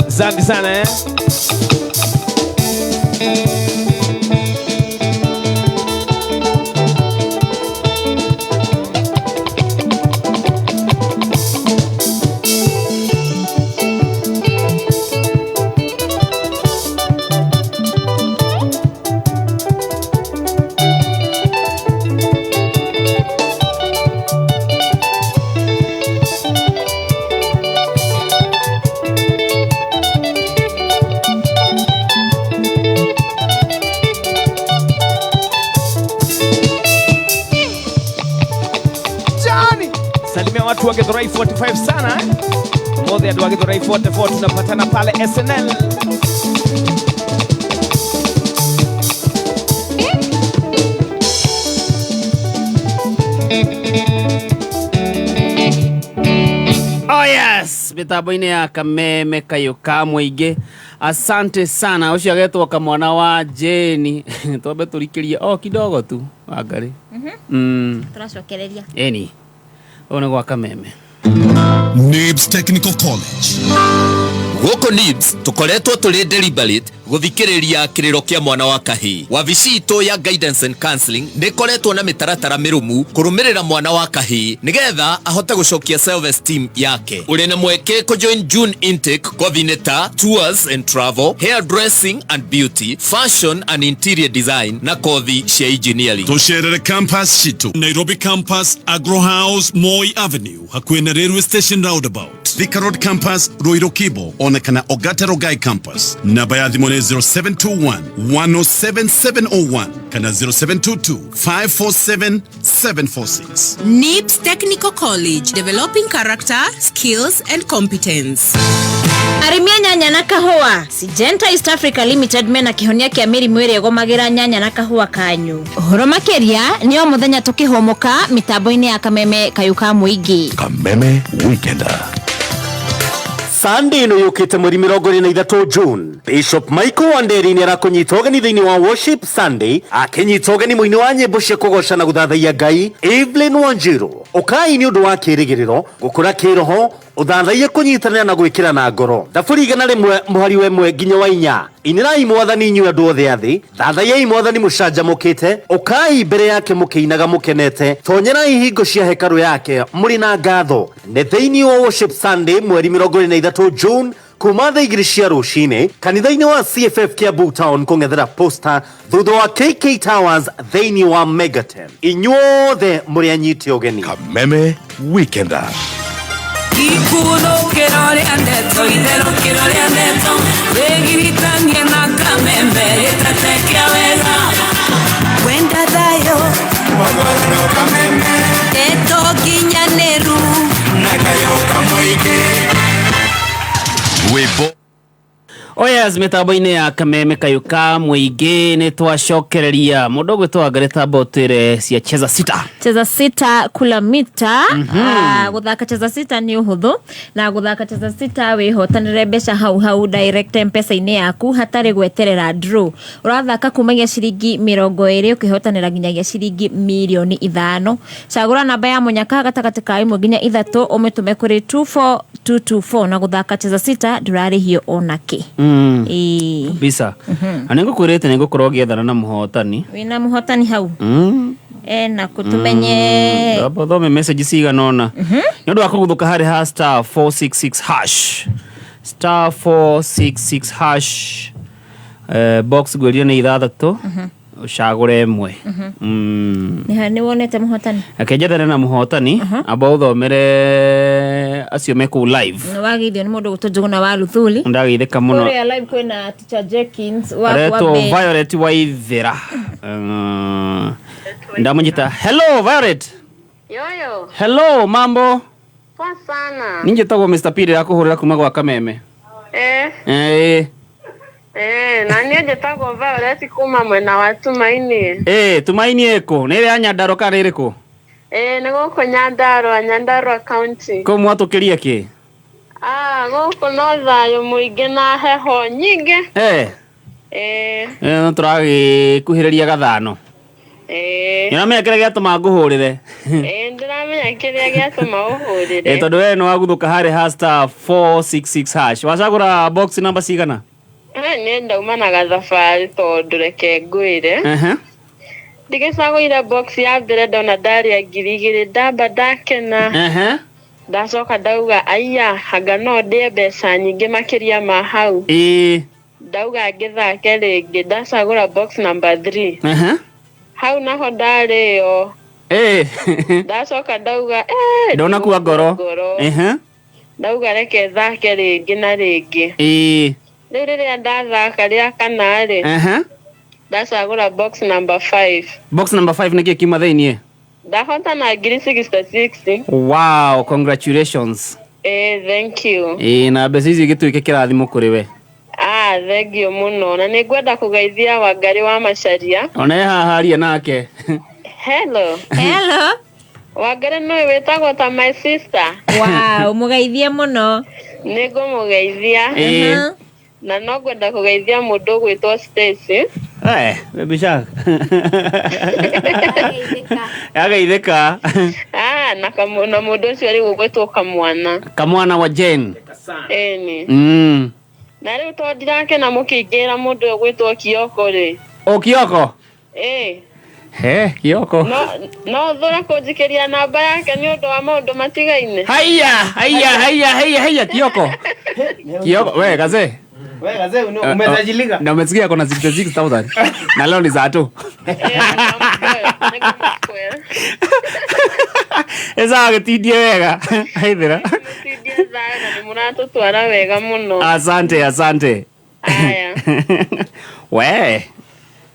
Asante sana eh. Watu wa Githurai 45 sana eh? Mothe andũ a Githurai 44 tunapatana pale SNL. Oh yes, mitambo-inĩ ya Kameme kayũ ka mũingĩ. Asante sana. Ũcio agetwo kamwana wa Jane. Twambe tũrikĩrie o kidogo tu Wangari. Tũracokereria. Eni. Ũyũ nĩ gwa Kameme. Nibs Technical College. Gũkũ NIBS tũkoretwo tũrĩ deliberate gũthikĩrĩria kĩrĩro kĩa mwana wa kahĩĩ. Wabici itũ ya Guidance and Counseling nĩ ĩkoretwo na mĩtaratara mĩrũmu kũrũmĩrĩra mwana wa kahĩĩ nĩgetha ahote gũcokia self esteem yake. Ũrĩ na mweke kũjoin June intake kothi-inĩ ta Tours and Travel, Hair Dressing and Beauty, Fashion and Interior Design na kothi cia engineering. Tũcerere campus citũ Nairobi campus, Agro House, Moi Avenue, hakuhĩ na railway station roundabout, Thika Road campus, Ruiru Kibo, ona kana Ogata Rogai campus. Namba ya thimũ nĩ 0721 107 701 kana 0722 547 746. NIBS Technical College, developing character, skills and competence. Arĩmi a nyanya na kahũa, Syngenta East Africa Limited mena kĩhonia kĩa mĩrimũ ĩrĩa ĩgũmagĩra nyanya na kahũa kanyu. Ũhoro makĩria nĩ o mũthenya tũkĩhũmũka mĩtambo-inĩ ya Kameme kayũ ka mũingĩ. Kameme Weekender. Sunday ĩno yũkĩte mweri 23 June, Bishop Michael Wanderi nĩ arakũnyita ũgeni thĩinĩ wa Worship Sunday, akĩnyita ũgeni mũini wa nyĩmbo cia kũgoca na gũthathaiya Ngai Evelyn Wanjiru. Ũkai nĩ ũndũ wa kĩrĩgĩrĩro gũkũra kĩroho, ũthathaiye, kũnyitanĩra na gwĩkĩrana ngoro. Thaburi 100 mũhari wa 1 nginya wa 4: inĩrai Mwathani inyuĩ andũ othe a thĩ, thathaiyai Mwathani mũcanjamũkĩte, ũkai mbere yake mũkĩinaga mũkenete, tonyerai hingo cia hekarũ yake mũrĩ na ngatho. Nĩ thĩinĩ wa Worship Sunday mweri 23 June kuma thaa 2 cia rũcinĩ kanitha-inĩ wa CFF Kiambu Town, kũng'ethera Posta, thutha wa KK Towers thĩinĩ wa Megaten. Inyuothe mũrĩ anyite ũgeni. Kameme Weekender. Ikuthũkĩro rĩa ndeto, itherũkĩro rĩa ndeto, wĩgiritanie na Kameme rĩtatekia wega. Wenda thayũ, ndeto nginyanĩru. Rwĩmbo. Oyas, mĩtambo-inĩ ya Kameme kayũ ka mũingĩ, nĩ twacokereria mũndũ ũgwĩtwo Wangarĩ. Twĩre cia Cheza Sita. Cheza Sita kula mita. Ah, guthaka Cheza Sita nĩ ũhũthũ, na guthaka Cheza Sita wĩhotanĩre mbeca hau hau direct Mpesa-inĩ yaku hatarĩ gweterera draw. Ũrathaka kumagia ciringi 20 ũkĩhotanĩra nginyagia ciringi mirioni 5. Cagũra namba ya mũnyaka gatagatĩ ka 1 nginya 3, ũmĩtũme kũrĩ 24224, na gũthaka Cheza Sita ndũrarĩhio onakĩ. Ĩĩ. Kabisa, na nĩngũkwĩrĩte nĩngũkorwo ngĩethana na mũhotani. Wĩna mũhotani hau? Ena kũtũmenye. Ndamba thome message cigana ũna nĩ ũndũ wa kũguthũka harĩ ha star 466 hash, star 466 hash. Box ngwĩrire nĩ ithathatũ, ũcagũre ĩmwe. Nĩ wonete mũhotani? Reke njethane na mũhotani, amba ũthomere acio me kũu live. Nĩ wageithio nĩ mũndũ gwĩtwo Njũgũna wa Luthuli. Ndageithĩka mũno. Kũrĩa live kwĩna Teacher Jenkins wa Aretwo wa Ben. Violet Waithera. Ndamũnyita. Hello Violet. Yoyo, Hello, mambo? Poa sana. Niĩ njĩtagwo Mr. P, ndĩrakũhũrĩra kuma gwa Kameme. Na niĩ njĩtagwo Violet kuma mwena wa Tumaini. Tumaini ĩkũ? Nĩ ĩrĩa ya Nyandarua kana ĩrĩkũ? Nĩ gũkũ Nyandarua, Nyandarua County. Kũu mwatũkĩria kĩ? Ah, gũkũ no thayũ mũingĩ na heho nyingĩ. Tũragĩkuhĩrĩria gathano. Nĩũramenya kĩrĩa gĩatũma ngũhũrĩre? Ndĩramenya kĩrĩa gĩatũma ũhũrĩre. Tondũ we nĩ waguthũka harĩ ha star 466 hash. Wacagũra box namba cigana? Niĩ ndauma na gathabarĩ, tondũ reke ngwĩre. Ndigĩcagũire box ya mbere, ndona ndarĩa 2000, ndamba ndakena. Ndacoka ndauga, aiya, anga no ndĩe mbeca nyingĩ makĩria ma hau. Ndauga ngĩthake rĩngĩ, ndacagũra box number 3. Hau naho ndarĩo. Ndacoka ndauga Ndonakua ngoro. Ngoro. Ndauga reke thake rĩngĩ na rĩngĩ. Rĩu rĩrĩa ndathaka rĩa kana rĩ, ndacagũra box number 5. Box number 5, nĩkĩ kiuma thĩiniĩ? Ndahotana ngiri 66. Wow, congratulations. Thank you. Na mbeca ici gĩtuĩke kĩrathimo kũrĩ we. Ah, thank you mũno, na nĩ ngwenda kũgeithia Wangarĩ wa Macharia. Ona e haha aria nake. Hello. Hello. Wangarĩ, nĩwe wĩtagwo ta my sister. Wow, mũgeithie mũno. Nĩ ngũmũgeithia. Na no ngwenda kũgeithia mũndũ ũgwĩtwo Stacy. Baby Shark. Ageithĩka. Ah, Na na mũndũ ũcio rĩu ũgwĩtwo Kamwana. Kamwana wa Jane. Ĩni. Na rĩu tondũ ndirakena mũkĩingĩra mũndũ ũyũ ũgwĩtwo Kioko rĩ. O Kioko. Ĩ. He, Kioko. No thũra kũnjikĩria namba yake nĩ ũndũ wa maũndũ matigaine. Haiya, haiya, haiya, haiya, haiya, Kioko. Kioko, we kaze. Wewe kazee umesajilika. Na umesikia kuna 66,000. Na leo ni saa tu. Esa gĩtindie wega. Aithĩra. Tindie thayũ na nĩ mũratũtwara wega mũno. Asante, asante. Haya. We.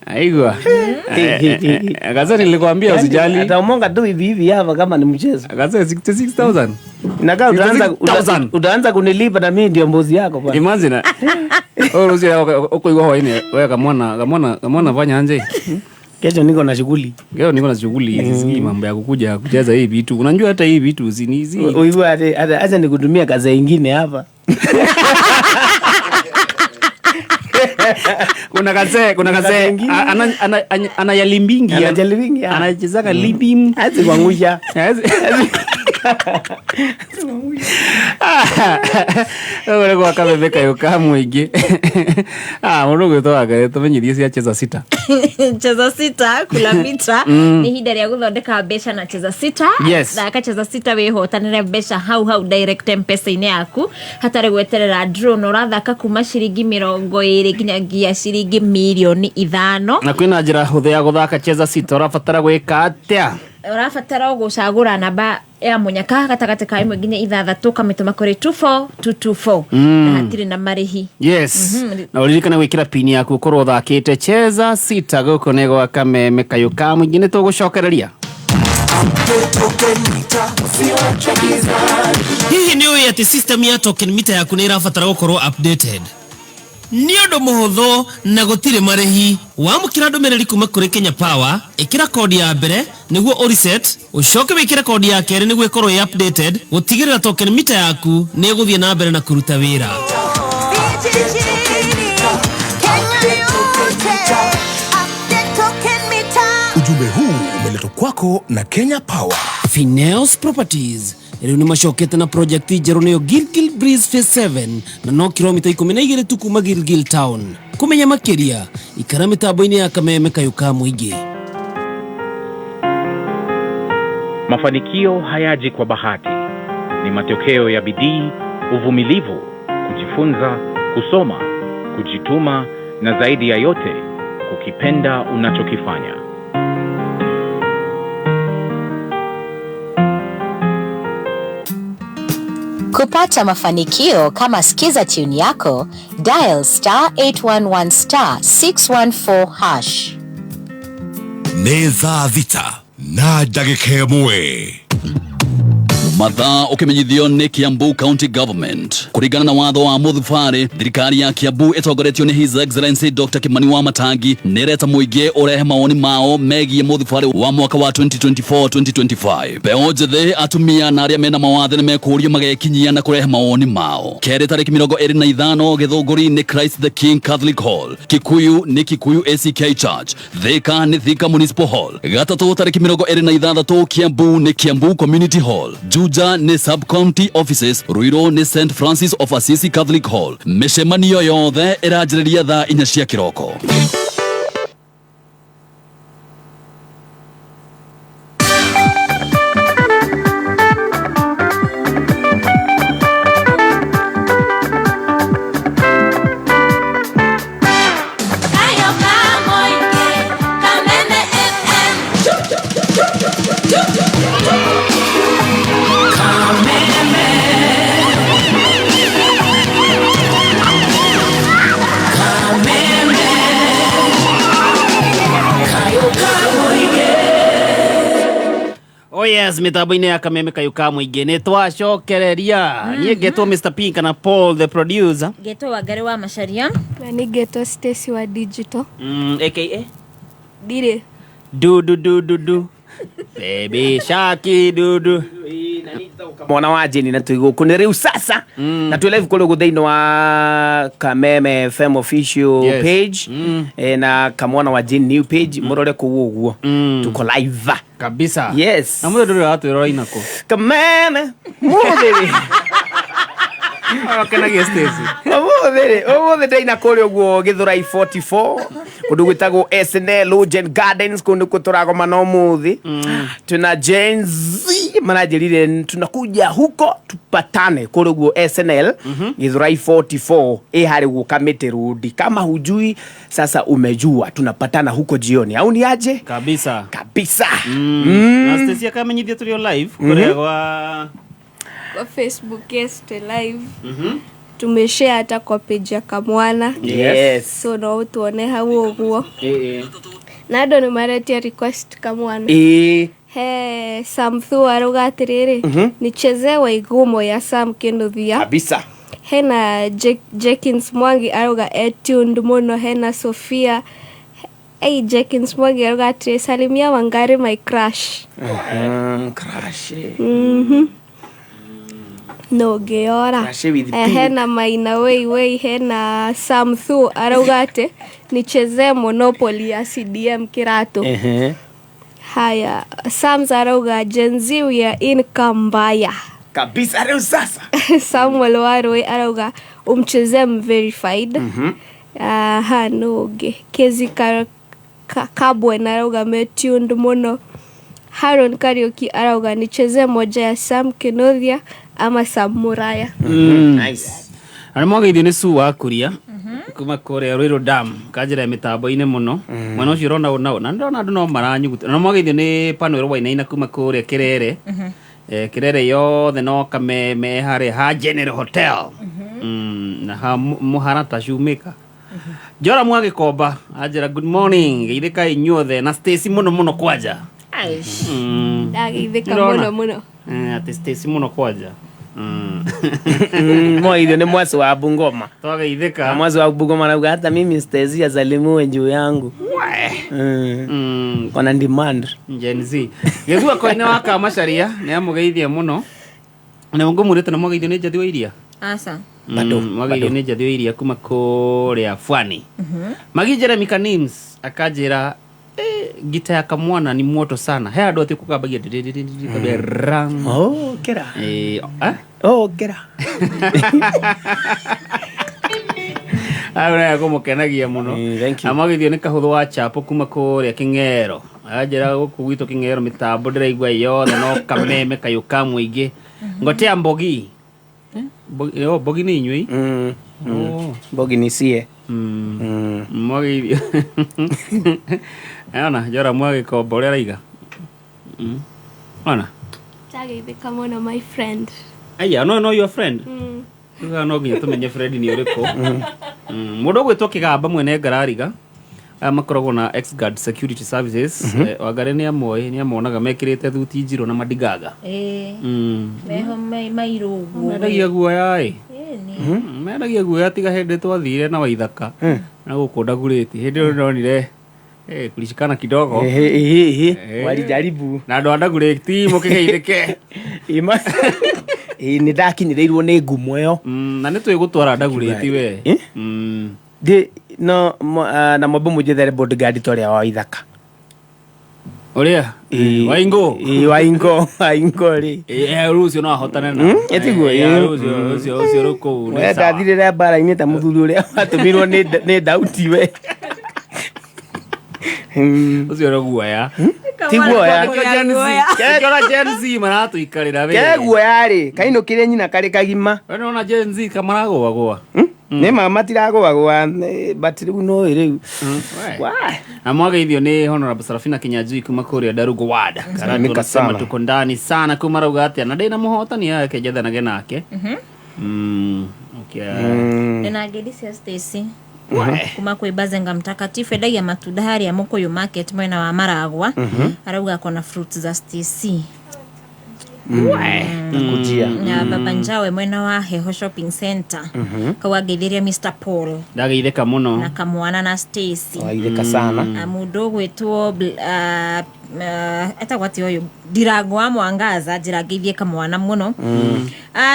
Aigua. Kaze nilikwambia usijali. Ataomonga tu hivi hivi hapa kama ni mchezo. Kaze 66,000. Inakaa utaanza kunilipa na mimi ndio mbuzi yako bwana. Imagine. Wewe uruzi uko hwaini wewe kamwana fanya nje. Kesho niko na shughuli. Leo niko na shughuli, sikii mambo ya kukuja kucheza hii vitu. Unajua hata hii vitu si ni hizi. Uiwa hata acha nikutumia kazi nyingine hapa. Kuna kaze ana yalimbingi. Anajalimbingi. Anachezaka limbim. Azi kuangusha. Wewe kwa kameme kayo kamwingi. Mũndũ gwĩtwo wake tũmenyithie cia cheza sita. Cheza sita kula mita ni ihinda rĩa gũthondeka mbeca na cheza sita. Yes. Thaka cheza sita wĩhotanĩre mbeca hau hau direct M-Pesa-inĩ yaku hatarĩ gweterera draw, na ũrathaka kuma ciringi 20 nginyagia ciringi 5,000,000. Na kwĩna njĩra hũthũ ya gũthaka cheza sita, ũrabatara gwĩka atĩa? Ũrabatara gũcagũra namba ya mũnyaka gatagatĩ ka 1 nginya 6 ũkamĩtũma kũrĩ 24224 na hatirĩ na marĩhi. Yes. Na ũririkane gwĩkĩra pini yaku ũkorwo ũthakĩte cheza sita gũkũ nĩ gwa kameme kayũ ka mũingĩ. Nĩ tũgũcokereria. Hihi nĩ ũĩ atĩ system ya token meter yaku nĩ ĩrabatara gũkorwo updated? Nĩ ũndũ mũhũthũ na gũtirĩ marĩhi. Wamũkĩra ndũmĩrĩri kuma kũrĩ Kenya Power, ĩkĩra kodi ya mbere nĩguo ũreset, ũcoke wĩkĩre kodi ya kerĩ nĩguo ĩkorwo ĩ updated, gũtigĩrĩra token meter yaku nĩ ĩgũthiĩ na mbere na kũruta wĩra. Ujumbe huu umeletwa kwako na Kenya Power. Fineos Properties rĩu nĩ macokete na project njerũ nĩyo Gilgil Breeze Phase 7 na no kilomita 12 tu kuma Gilgil Town. Kũmenya makĩria ikara mĩtambo-inĩ ya kameme kayũ ka mũingĩ. Mafanikio hayaji kwa bahati, ni matokeo ya bidii, uvumilivu, kujifunza, kusoma, kujituma na zaidi ya yote kukipenda unachokifanya. Kupata mafanikio kama Skiza tune yako, dial star 811 star 614 hash. Nĩ thaa thita na ndagĩka ĩmwe. Mathaa ũkĩmenyithio nĩ Kiambu County Government. Kũringana na watho wa mũthubarĩ, thirikari ya Kiambu ĩtongoretio nĩ His Excellency Dr. Kimani wa Matangi nĩreta mũingĩ ũrehe mawoni mao megiĩ mũthubarĩ wa mwaka wa 2024-2025. Mbeũ njĩthĩ, atumia na arĩa mena mawathe nĩ mekũũrio magekinyia na kũrehe mawoni mao. Kerĩ tarĩki 25 Gĩthũngũri nĩ Christ the King Catholic Hall, Kikuyu nĩ Kikuyu ACK Church, Thika nĩ Thika Municipal Hall, Gatatũ tarĩki 26 Kiambu nĩ Kiambu Community Hall, Juja nĩ Sub-County Offices, Ruiru nĩ St Francis of Assisi Catholic Hall. Mĩcemanio yothe ĩranjĩrĩria thaa 4 cia kĩroko. Yes, mitambo-inĩ ya kameme kayũ ka mũingĩ nĩ twacokereria. Niĩ ngetwo Mr. Pink na Paul the producer. Ngetwo Wangari wa Macharia. Na nĩ ngetwo Stacy wa digital. AKA Ndirĩ. Du du du du du. Baby Sharky du du. Mwana wa Jeni na twĩ gũkũ nĩ rĩu sasa na twĩ live kũrĩ thĩinĩ wa Kameme FM official page na Kamwana wa Jane new page mũrore kũu ũguo tuko live kabisa. Yes. Na mũthĩ ndũrĩ ũratwĩra ũraina kũ? Kameme mũthĩ rĩ. Kenagia Stacy. Ũmũthĩ rĩ, ũmũthĩ ndaina kũrĩa ũguo Gĩthũrai 44 kũndũ gwĩtagwo SNL Lodge and Gardens kũndũ kũ tũragomana ũmũthĩ twĩna Gen Z maranjĩrire tunakuja huko tupatane kũrĩa ũguo SNL Gĩthũrai 44 ĩ harĩ ũguo Kamĩtĩ Road. Kama hujui sasa umejua, tunapatana huko jioni au ni aje? Kabisa. Kabisa. Na Stacy akamenyithia tũrĩ o live kũrĩa gwa Kwa Facebook, yes, twe live. Tumeshare hata kwa page ya Kamwana. Yes. So no tuone hau ũguo. Na andũ nĩ maretia request Kamwana. He Sam Thu arauga atĩrĩrĩ, nichezee Waigumo ya Sam Kinuthia. Kabisa. Hena Jenkins Mwangi arauga e tuned mũno. Hena Sophia. Hey, Jenkins Mwangi arauga atĩrĩ, salimia Wangari my crush. Crush. No ngĩora. Crush with Eh, pink. hena Maina wei wei. Hena Sam Thu arauga atĩ nichezee Monopoly ya CDM Kirato. Haya, Sams arauga Gen Z we are in Kambaya. Kabisa rĩu sasa. Samuel Waroi arauga umchezee mverified. Aha, no ũngĩ Kezi Kabwe arauga metuned mũno. Haron Kariuki arauga nichezee moja ya Sam Kenothia ama Sam Muraya. Nice. Na nĩ mwageithio nĩ Sue wa Kuria kuma kũrĩa Ruiru Dam kanjĩra mĩtambo-inĩ mũno mwena ũcio ũrona ũna na ndĩrona andũ no maranyuguta na mwageithio nĩ Panuel Wainaina kuma kũrĩa Kerere. Kerere yothe no Kameme harĩa ha General Hotel. Na ha Mũharata Shoemaker. Jora Mwagĩkomba anjĩra good morning, geithĩkai inyuothe na Stacy mũno mũno kwanja. Ndageithĩka Nĩũrona? mũno mũno. Atĩ Stacy mũno kwanja. Mwageithio nĩ mwasi wa Bungoma. Twageithĩka. Na mwasi wa Bungoma nauga hata mimi Stacy azalimuwe juu yangu. Ona demand. Gen Z. Gĩthua koine wa Kamacharia nĩ amũgeithia mũno. Na ngũmũrĩte na mwageithio nĩ Njathi wa Iria. Aca. Bado, Mwageithio nĩ Njathi wa Iria kuma kũrĩa Fwani. Magi Jeremy Kanims akanjĩra ngita ya Kamwana ni moto sana. He andũ atĩ kũkambagia ndĩrĩrĩrĩrĩ kambia rang. Oh, kera. Eh? Oh, kera. Ayo nayo kũmũkenagia mũno. Thank you. Amwageithio nĩ kahũthũ wa chapo kuma kũrĩa Kĩng'ero. Anjĩra gũkũ gwitũ Kĩng'ero mĩtambo ndĩraigua yothe no Kameme kayũ ka mũingĩ. Ngotea Mbogi. Mbogi, oh, Mbogi nĩ inyuĩ? Oh. Mbogi ni sie. Mwageithio. Ona Jora Mwagĩkomba ũrĩa araiga. Ona. Ndageithĩka mũno my friend. Aya, no no your friend. Rĩu no nginya tũmenye friend nĩ ũrĩkũ. Mũndũ ũgwĩtwo Kĩgamba mwene ngarariga aya makoragwo na Xguard Security Services. Wangari nĩ amoĩ, nĩ amonaga mekĩrĩte thuti njirũ na mandigaga. Meho mairũ ũguo. Mendagia guoya ĩ. Mendagia guoya tiga hĩndĩ twathire na Waithaka na gũkũ Ndagurĩti hĩndĩ ĩyo ndonire kulishikana kidogo. Walijaribu. Na andũ a Ndagurĩti mũkĩgeithĩke. Nĩ ndakinyĩrĩirwo nĩ ngumo ĩyo. Na nĩ twĩgũtwara Ndagurĩti we. Ndĩ no na mwambe mũnjethere bodyguard ta ũrĩa wa Waithaka. Ũrĩa? Waingũ? Waingũ, Waingũ rĩ. Rĩu ũcio no ahotane na. Ĩtiguo, Ũcio ũcio rĩu kũu nĩ We sawa. ndathirĩre mbara-inĩ ta mũthuri ũrĩa watũmirwo nĩ Dauti we. Ũcio nĩ guoya. Ti guoya. Nĩkĩo Gen Z maratũikarĩra we. Ke guoya rĩ, kainũkĩre nyina karĩ kagima. We nĩwona Gen Z kamaragũagũa. Nĩ ma matiragũagũa but rĩu no rĩu. Na mwageithio nĩ Honorable Sarafina Kinyanjui kuma kũrĩa Ndarugo Ward. Karatu Salimika anasema sana. tuko ndani sana kuma rauga atĩa na ndĩna mũhotani yake njethanage nake. Okay. Ndĩna ngeithi cia Stacy kuma kwĩ Bazenga mtakatifu endagia matunda harĩa Mũkũyũ market mwena wa Maragwa. Arauga akona fruits za Stacy. Kujia. Na baba njawe mwena wa Heho Shopping Center. Kau angeithirie Mr Paul Ndageithĩka mũno. Na kamwana na Stacy. Wageithĩka sana. Na mũndũ ũgwĩtwo etagwo atĩa ũyũ, Ndirango wa Mwangaza, njĩra ngeithie kamwana mũno.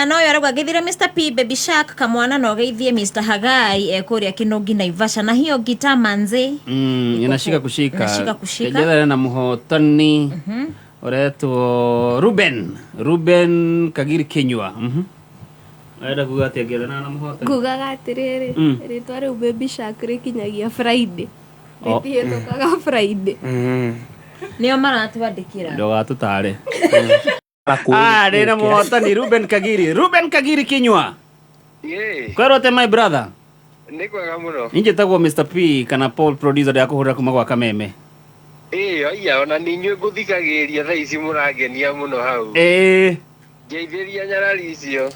No ũyũ arauga ngeithire Mr P, Baby Shark, kamwana, na ũgeithie Mr Hagai ekũrĩa Kĩnũngi Naivasha na hiyo gita manze. Inashika kushika. Inashika kushika. Kejethare na muhotani uretwo Ruben Kagiri Kinyua. Arenda kuga atia ngethana na muhotani? Ngugaga atĩrĩrĩ, rĩtwa rĩu Baby Shark rĩkinyagia Friday. Rĩtihĩtũkaga Friday. Nĩo maratwandĩkĩra. Ndũgatũtare. Ndĩna muhotani Ruben Kagiri. Ruben Kagiri Kinyua. Kwĩrwo atĩa my brother? Nĩ kwega mũno. Niĩ njĩtagwo Mr P kana Paul producer, ndĩrakũhũrĩra kuma gwa Kameme. Ĩĩ aya, ona nĩ inyuĩ ngũthikagĩrĩria thaa ici, mũrangenia mũno hau. Ngeithĩria nyarari icio.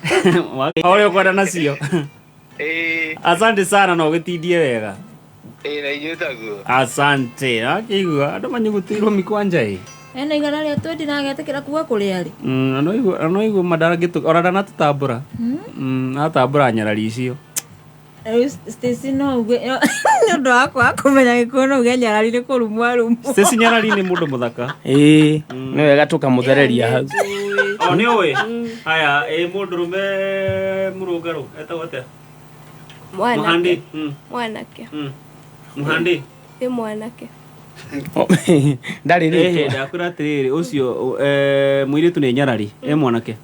Ũrĩa ũkwenda nacio. Ĩĩ. Asante sana na ũgĩtindie wega. Ĩĩ, na inyuĩ taguo. Asante. Akĩigua andũ manyugutĩirwo mikwanja ĩ. Ena igana rĩa twendi na agetĩkĩra kuga kũrĩa rĩ. Na no igua madarangĩtũ ona ndanatũtambũra. Atambũra nyarari icio. Rĩu Stacy no uge nĩ ũndũ wa kwaga kũmenya gĩkũyũ, no uge nyarari nĩ kũrumwo arumwo. Stacy nyarari nĩ mũndũ mũthaka. Ĩĩ, nĩ wega tũkamũthereria hau. O nĩ ũĩ. Haya, ĩ mũndũrũme mũrũngarũ etagwo atĩa? Mwanake. Mũhandi. Mwanake. Mũhandi. Ĩ mwanake. Ndarĩ Ĩhĩ, rĩtwa. ndakwĩra atĩrĩrĩ, ũcio mũirĩtu nĩ nyarari, ĩ mwanake.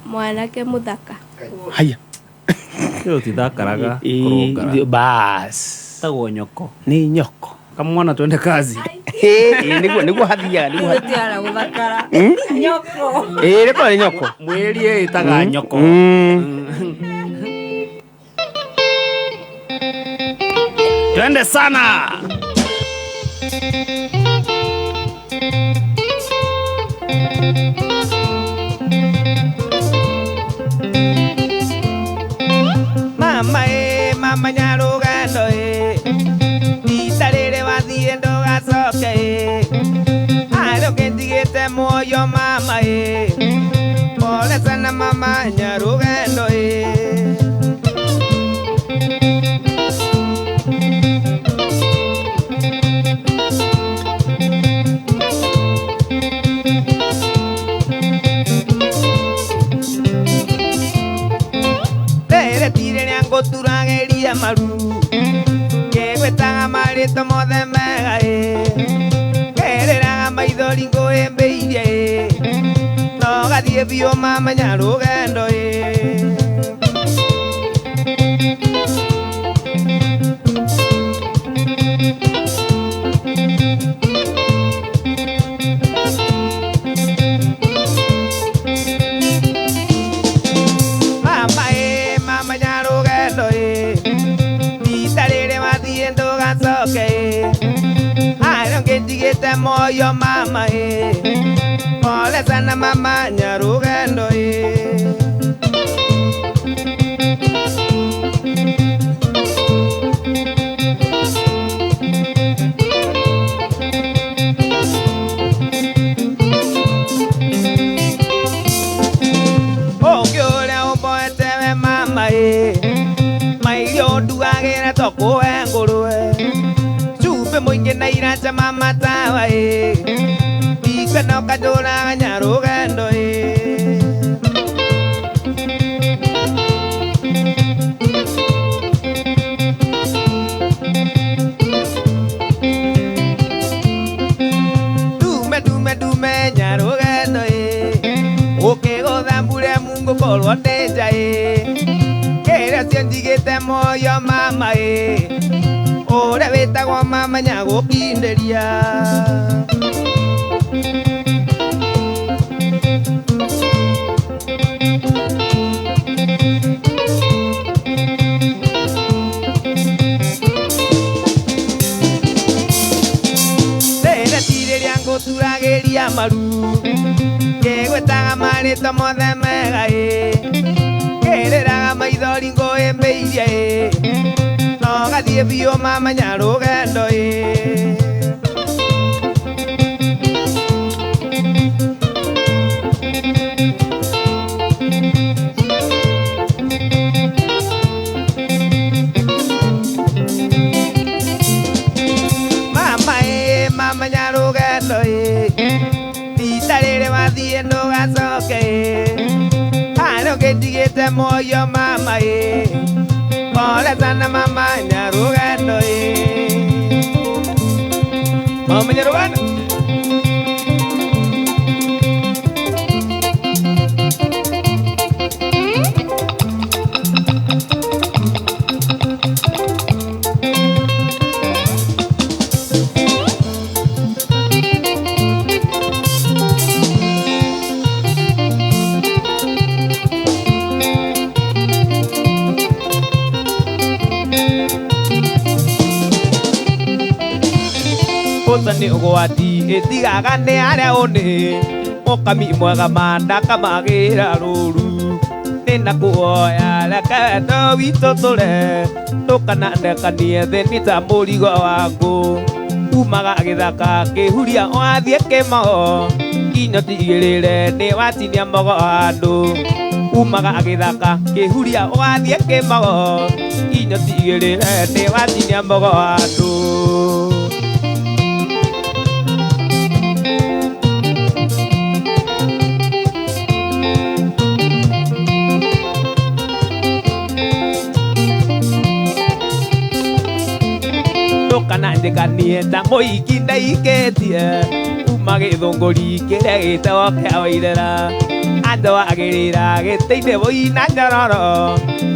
Mwanake mũthaka. Haya. Ĩyo tithakaraga kũrũngara. Bas. Tagwo nyoko. Nĩ nyoko. Kamwana twende kazi. Ĩĩ, nĩguo hathiaga, nĩguo Gũtiara gũthakara. Nyoko. Ĩĩ, rĩkorwo nĩ nyoko. Mwĩrie ĩtaga nyoko. Twende sana. Mama ĩ, mama nyarũgendo ĩ, rita rĩrĩ wathiĩ ndũgacoke ĩ, harĩa ũkĩndigĩte muoyo mama ĩ, pole sana mama nyarũgendo ĩ. Rĩrĩ ti rĩrĩa ngũturagĩria maru, ngĩgwĩtaga marĩtwa mothe mega ĩ, ngĩrĩraga maithori ngũhĩmbĩirie ĩ, no gathiĩ biũ mama nyarũgendo ĩ. Mama ĩ, mama nyarũgendo ĩ, rita rĩrĩ wathiĩ ndũgacoke ĩ, harĩa ũngĩndigĩte muoyo mama ĩ, pole sana mama nyarũgendo ĩ. Ũngĩ ũrĩa ũmboete we mama ĩ, mairio ndugagĩra to kũhe ngũrwe, cumbĩ mũingĩ na iraca mama tawa ĩ, ndikwenda ũkanjũraga nyarũgendo ĩ. Ndume ndume ndume nyarũgendo ĩ, ũkĩgũtha mbure Mungu korwo ndĩ nja ĩ, kĩrĩa cio njigĩte muoyo mama ĩ, ũrĩa wĩtagwo mama nyagũkindĩria. Rĩrĩ ti rĩrĩa ngũturagĩria maru, ngĩgwĩtaga marĩtwa mothe mega ĩ, ngĩrĩraga maithori ngũhĩmbĩirie ĩ, no gathiĩ biũ mama nyarũgendo ĩ. Ihinda rĩrĩ wathiĩ ndũgacoke harĩa ũgĩtigĩte muoyo mama ĩ pole sana mama nyarugendo ĩ mama nyarugendo. Nĩ ũgwati ĩtigaga nĩ arĩa ũnĩ mũkami mwega mandakamagĩra rũru nĩna kuoya reke wendo witũ tũre ndũkanandekanie thĩ nĩ ta mũrigo waku umaga gĩthaka kĩhuria wathiĩ kĩmoo nginya ũtigĩrĩre nĩ watinia mogo handũ umaga gĩthaka kĩhuria wathiĩ kĩmoo nginya ũtigĩrĩre nĩ watinia mogo handũ. Ndũkananjĩkanie ta mũiki ndaikĩtie kuma gĩthũngũri kĩrĩa gĩtagwo kĩa Wairera anjoagĩrĩra gĩtĩ-inĩ mũina nyororo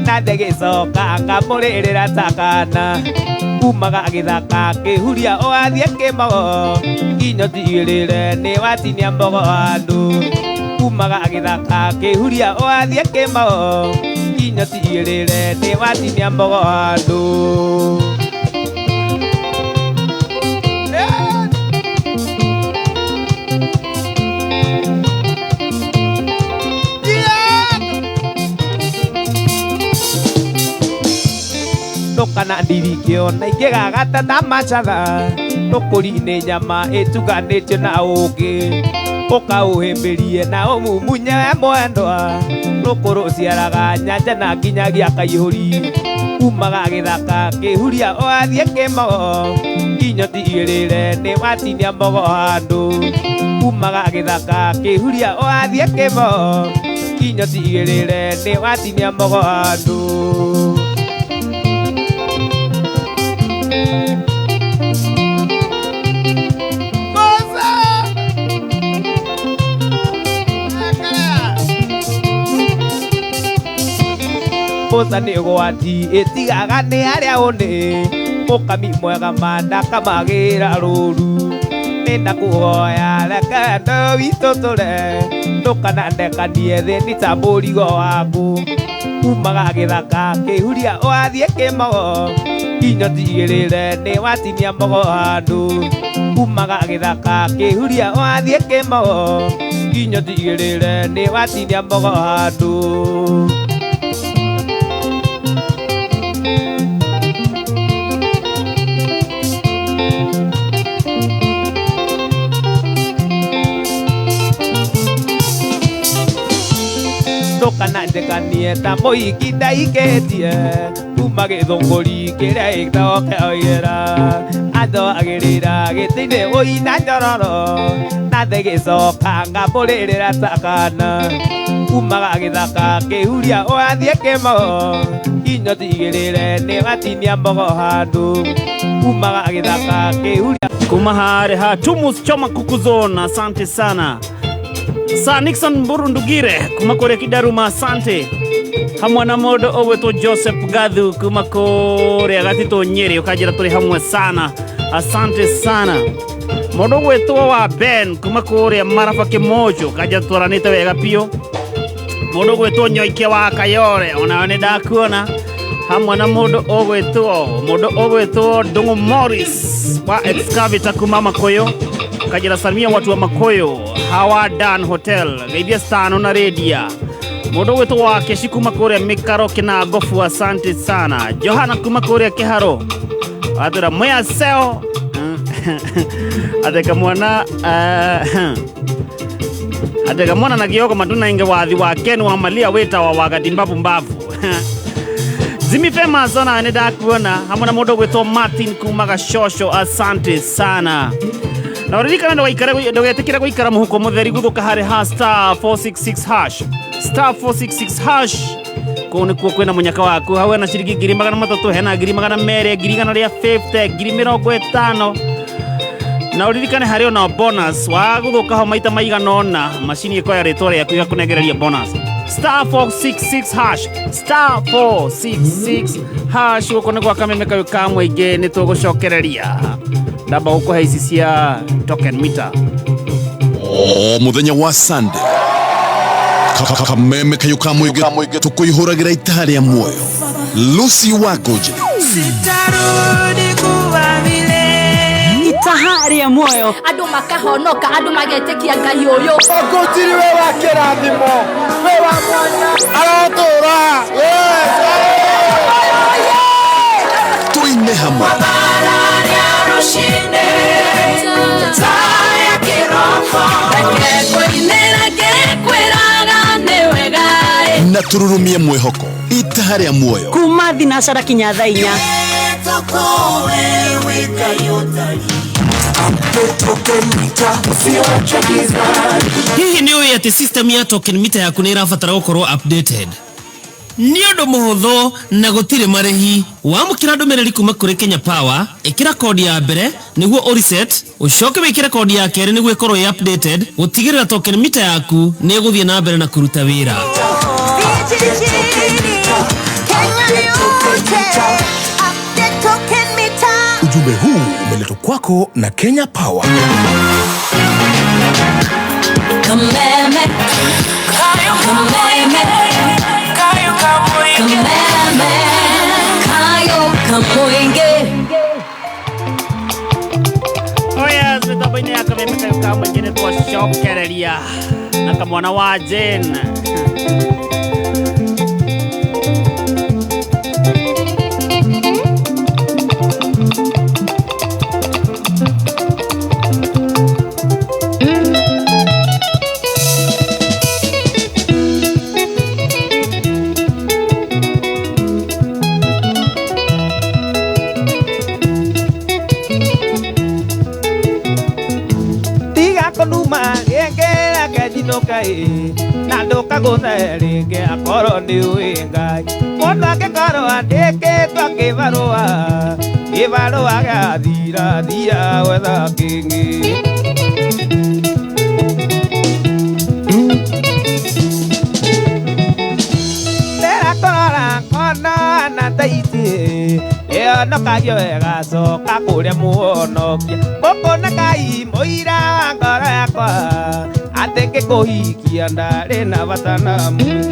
na ndĩgĩcoka ngamũrĩrĩra ta kana umaga gĩthaka kĩhuria ũgathiĩ kĩmogo nginya ũtigĩrĩre nĩ watinia mbogo handũ umaga gĩthaka kĩhuria ũgathiĩ kĩmogo nginya ũtigĩrĩre nĩ watinia mbogo handũ. Ndũkanandirikio na ingĩgagata ta macatha tũkũri-inĩ nyama ĩtukanĩtio na ũũkĩ ũkaũhĩmbĩrie na ũmumunye we mwendwa rũkũ rũciaraga nyanja na nginyagia kaihũri umaga gĩthaka kĩhuria ũgathiĩ kĩmogo nginya ũtigĩrĩre nĩ watinia mbogo handũ umaga gĩthaka kĩhuria ũgathiĩ kĩmogo nginya ũtigĩrĩre nĩ watinia mbogo handũ. Mboca nĩ ũgwati ĩtigaga nĩ arĩa ũnĩ mũkami mwega mandakamagĩra rũru nĩna kuoya reke wendo witũ tũre ndũkanandekanie thĩ nĩ ta mũrigo waku umaga gĩthaka kĩhuria ũgathiĩ kĩmogo nginya ũtigĩrĩre nĩ watinia mbogo handũ umaga gĩthaka kĩhuria ũgathiĩ kĩmogo nginya ũtigĩrĩre nĩ watinia mbogo handũ. Ndũkananjĩkanie ta mũiki ndaikĩtie kuma gĩthũngũri kĩrĩa gĩtagwo kĩa Wairera anjoagĩrĩra gĩtĩ-inĩ ũina nyororo na ndĩgĩcoka ngamũrĩrĩra ta kana umaga gĩthaka kĩhuria ũgathiĩ kĩmogo nginya ũtigĩrĩre nĩ watinia mbogo handũ umaga gĩthaka kĩhuria kuma harĩ ha Tumus Choma Kuku Zone. Asante sana Sa Nixon Mburu Ndugire kuma kũrĩa Kidaruma, asante hamwe na mũndũ ũgwĩtwo Joseph Gathu kuma kũrĩa Gatitũ Nyĩrĩ ũkanjĩra tũrĩ hamwe sana, asante sana. Mũndũ ũgwĩtwo wa Ben kuma kũrĩa Maraba Kĩmojo ũkanjĩra twaranĩte wega biũ. Mũndũ ũgwĩtwo Nyoike wa Kayore onawe nĩ ndakuona hamwe na mũndũ ũgwĩtwo Ndung'u Morris wa Excavator kuma Makoyo kanjĩra salimia watu wa Makoyo Hawa Dan Hotel geithia stano na redia. Mũndũ ũgwĩtwo wa Keshi kuma kũrĩa Mĩkaro Kĩnangobu, asante sana. Johana kuma kũrĩa Kĩharo atwĩra mwĩa seo ateka mwana ateka mwana na Gioko matuna inge wathi wa Ken wa Malia wĩtawa wagati mbavu mbavu. Zimi famous ona nĩ ndakuona hamwe na mũndũ ũgwĩtwo Martin kuma Gachosho, asante sana. Na ũririkane ndũgetĩkĩre gũikara mũhuko mũtheri gũthũka harĩ ha star 466 hash. Star 466 hash. Kũu nĩkuo kwĩna mũnyaka waku. Hau hena ciringi 300,000, hena 200,000, 150,000, 50,000. Na ũririkane harĩ ona bonus wa gũthũka ho maita maigana ũna, macini ĩkoya rĩtwa rĩaku ĩgakũnengereria bonus. Star 466 hash, star 466 hash. Gũkũ nĩ gwa Kameme kayũ ka mũingĩ, nĩ tũgũcokereria ndamba gũkũhe ici cia token meter. O muthenya wa Sunday, Kameme kayũ ka mũingĩ tũkũihũragĩra itaha rĩa muoyo. Lucy Wangũnjĩrĩ. Sitarudi kuwa vile. Itaha rĩa muoyo. Andũ makahonoka, andũ magetĩkia Ngai ũyũ. Ũkũtiri we wa kĩrathimo, we wa mwanya, arotũra. Tuine hamwe. Na tururumie mwĩhoko itaha rĩa muoyo. Kuma thinacara kinya thaa inya. Hihi nĩ ũĩ atĩ system ya token meter yaku nĩ ĩrabatara gũkorwo updated? Nĩ ũndũ mũhũthũ na gũtirĩ marĩhi. Wamũkĩra ndũmĩrĩri kuma kũrĩ Kenya Power, ĩkĩra kodi ya mbere nĩguo ũreset, ũcoke wĩkĩre kodi ya kerĩ nĩguo ĩkorwo ĩ updated, gũtigĩrĩra token meter yaku nĩ ĩgũthiĩ na mbere na kũruta wĩra. Ujumbe huu umeletwa kwako na Kenya Power. Kameme, kameme, kameme, kayo kamuinge. Oh yes, mitambo-inĩ ya Kameme kayũ ka mũingĩ nĩ twacokereria na kamwana wa Jane. Na ndũkagũthe rĩngĩ akorwo nĩ ũĩ Ngai. Mũndũ angĩkorwo andĩkĩtwo kĩbarũa, kĩbarũa gĩathira thira gwetha kĩngĩ. Ndĩrakũrora ngona na taici, ĩhonokagio ĩgacoka kũrĩa mũhonokia. Gũkũ nĩ Ngai mũira wa ngoro yakwa, atĩ ngĩkũhikia ndarĩ na bata na mũndũ.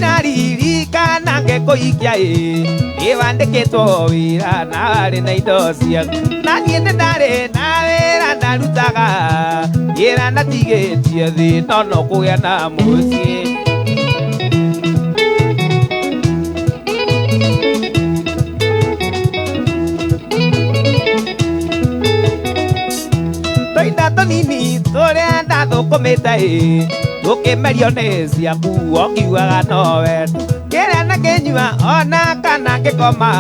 Nyakabiraririkana ngĩkũhikia ĩ, ĩbandĩkĩtwo wĩra na warĩ na indo ciaku. Na niĩ nĩ ndarĩ na wĩra ndarutaga, wĩra ndatigĩtie thĩ no no kũgĩa na mũciĩ. Tũindo tũnini tũrĩa ndathũkũmĩte ĩ, tũkĩmerio nĩ ciaku ũkiugaga no wendo. Kĩrĩa na kĩnyua ona kana ngĩkoma,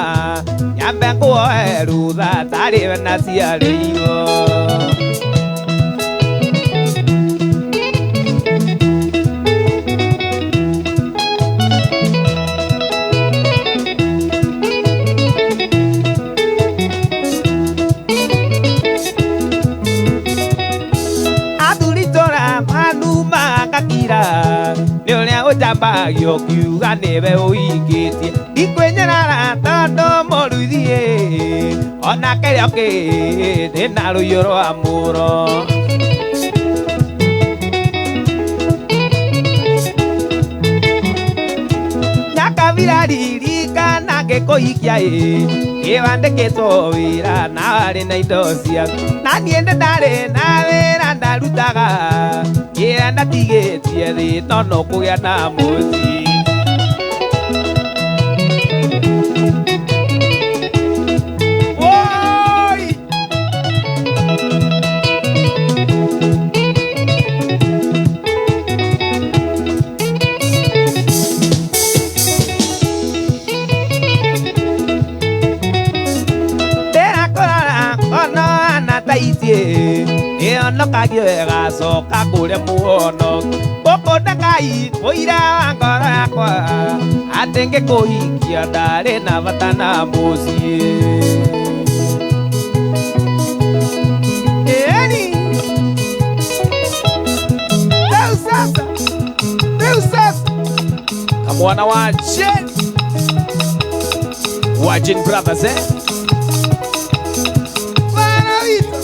nyambe nguoe rũtha tarĩ we naciarĩirwo. Athuri tũra manuma ngakira, nĩ ũrĩa ũnjambagio ũkiuga nĩwe ũhingĩtie. Ndikwĩnyarara tondũ mũruithie, ona kĩrĩa ũkĩ ndĩna rũhiũ rwa mũro. Nyakabiraririkana ngĩkũhikia ĩ, ĩbandĩkĩtwo wĩra na warĩ na indo ciaku. Na niĩ nĩ ndarĩ na wĩra ndarutaga, wĩra ndatigĩtie thĩ no no kũgĩa na mũciĩ. Woi! Ĩhonokagio ĩgacoka kũrĩa mũhonoki. Gũkũ ndakai mũira wa ngoro yakwa atĩ ngĩkũhikia ndarĩ na bata na mũciĩ. Ĩni rĩu sasa, rĩu sasa kamwana wa Jane, wa Jane Brothers eh? Bwana witũ.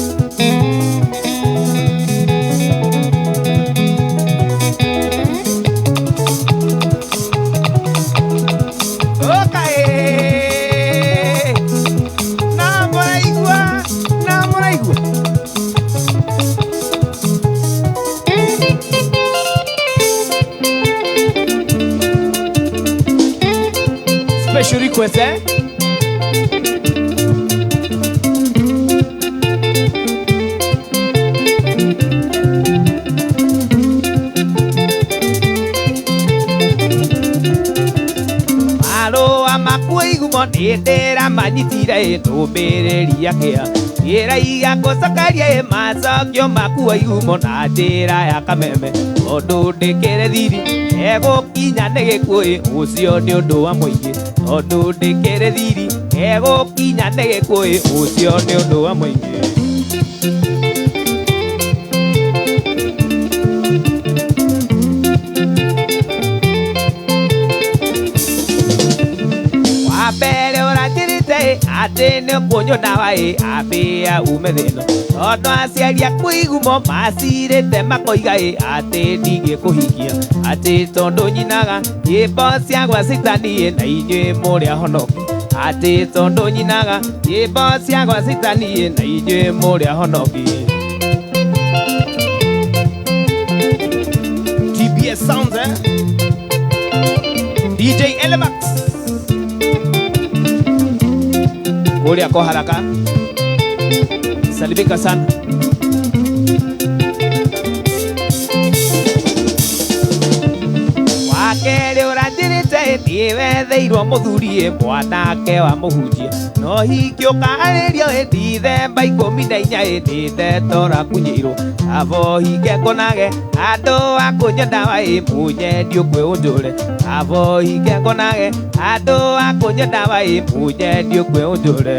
Okay. Na mũraigua, na mũraigua. Special request eh? Marũa makuo igumo nĩ ndĩramanyitire ndũmĩrĩri ya kĩa ĩraiga gũcokeria ĩ macokio makuo igumo na njĩra ya kameme tondũ ndĩkĩrĩ thiri egũkinya nĩ gĩkuũ ĩ ũcio nĩ ũndũ wa mũingĩ tondũ ndĩkĩrĩ thiri egũkinya nĩ gĩkuũ ĩ ũcio nĩ ũndũ wa mũingĩ. Wambere ũranjĩrĩte atĩ nĩ ũkũnyua ndawa ĩ ambia ume thĩna tondũ aciari aku igumo macirĩte makoiga ĩ atĩ ndingĩkũhikia atĩ tondũ nyinaga nyĩmbo cia gwa citani ĩ na inyuĩ mũrĩ ahonoki atĩ tondũ nyinaga nyĩmbo cia gwa citani ĩ na inyuĩ mũrĩ ahonoki. TBS Sounds eh? DJ Elemax kũrĩa kwa haraka salimika sana. Wakerĩ ũranjĩrĩte nĩwetheirwo mũthuri ĩ mwanake wa mũhunjia no hiki ũkarĩrio ĩ Dithemba 14 ĩ nĩ ndeto ũrakunyĩirwo abo hinge ngonage andũ a kũnyua ndawa ĩ munye ndiũkwe ũnjũre abo hinge ngonage andũ a kũnyua ndawa ĩ munye ndiũkwe ũnjũre.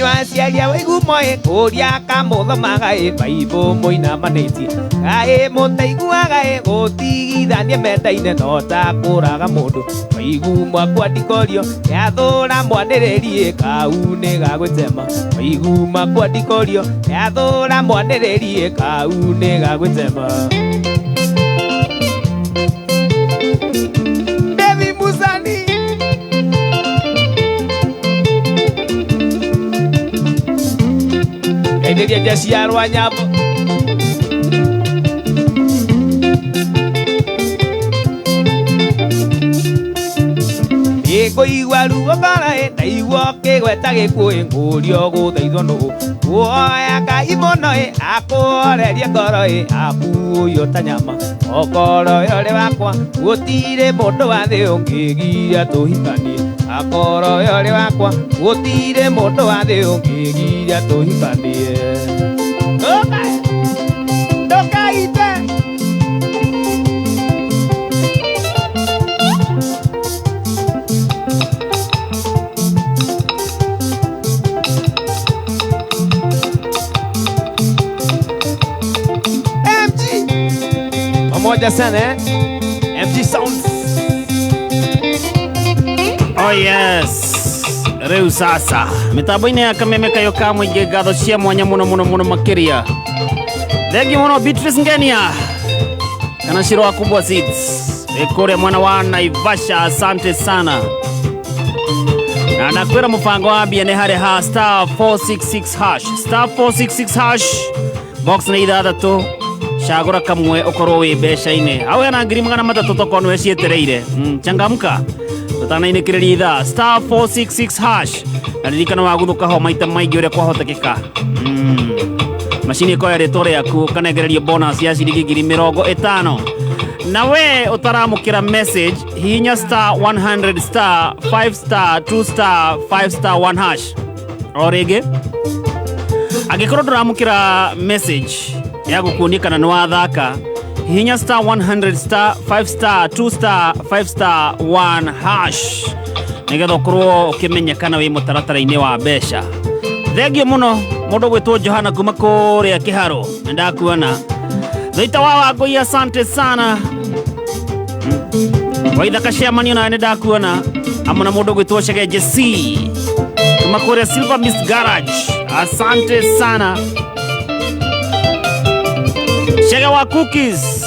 Aciari a igumo ĩ kũrĩa kamũthomaga ĩ baibũ mũinamanĩtie kaĩ mũtaiguaga ĩ gũtigithania mendaine no ta kũraga mũndũ maigumo akwandikorio yathũra mwanĩrĩri ĩ kau nĩ gagwĩtema maigumo akwandikorio yathũra mwanĩrĩri ĩ kau nĩ gagwĩtema. Devi Musani Ngeithĩria jeshi ya Rwanyambo. Nĩngũigua ruo ngoro ĩ ndaigua ũkĩgweta gĩkuũ ĩ ngũrio gũthaithwo nũũ kuoya Ngai mũno ĩ akũhorerie ngoro ĩ akuũywo ta nyama okorwo we ũrĩ wakwa gũtirĩ mũndũ wa thĩ ũngĩgiria tũhikanie akorwo we ũrĩ wakwa gũtirĩ mũndũ wa thĩ ũngĩgiria tũhikanie. Ndũkaite MG pamoja sana eh? MG Sounds. Oh yes, rĩu sasa mĩtambo-inĩ ya kameme kayo ka mũingĩ ngatho cia mwanya mũno mũno mũno makĩria. Thengi mũno Beatrice Ngenia kana Shiro wa Kubwa Seeds wĩ kũrĩa mwena wa Naivasha, asante sana. Na nakwĩra mũbango wa mbia nĩ harĩ ha star 466 hash star 466 hash box nĩ ithathatũ cagũra kamwe ũkorwo wĩ mbeca-inĩ hau hena 300,000 tokorwo nĩwe cietereire. Changamka tũtanainĩkĩrĩria ithaa star 466 hash na ririkana wagũthũka ho maita maingĩ ũrĩa kwahotekeka. Macini ĩkoya rĩtwa rĩaku ũkanengererio bonus ya ciringi 50,000. Na we ũtaramũkĩra message, hihinya star 100 star 5 star 2 star 5 star 1 hash. O rĩngĩ, angĩkorwo ndũramũkĩra message ya gũkuonia kana nĩ wathaka, hihinya star 100 star 5 star 2 star 5 star 1 hash nĩgetha ũkorwo ũkĩmenya kana wĩ mũtaratara-inĩ wa mbeca. Thengio mũno mũndũ gwĩtwo Johana kuma kũrĩa Kĩharo, nĩ ndakuona. Thaita wa Wangũi, asante sana. Waithaka Ciamanio, nawe nĩ ndakuona, hamwe na mũndũ gwĩtwo Cegenje C kuma kũrĩa Silver Mist Garage, asante sana. Chege wa Cookies.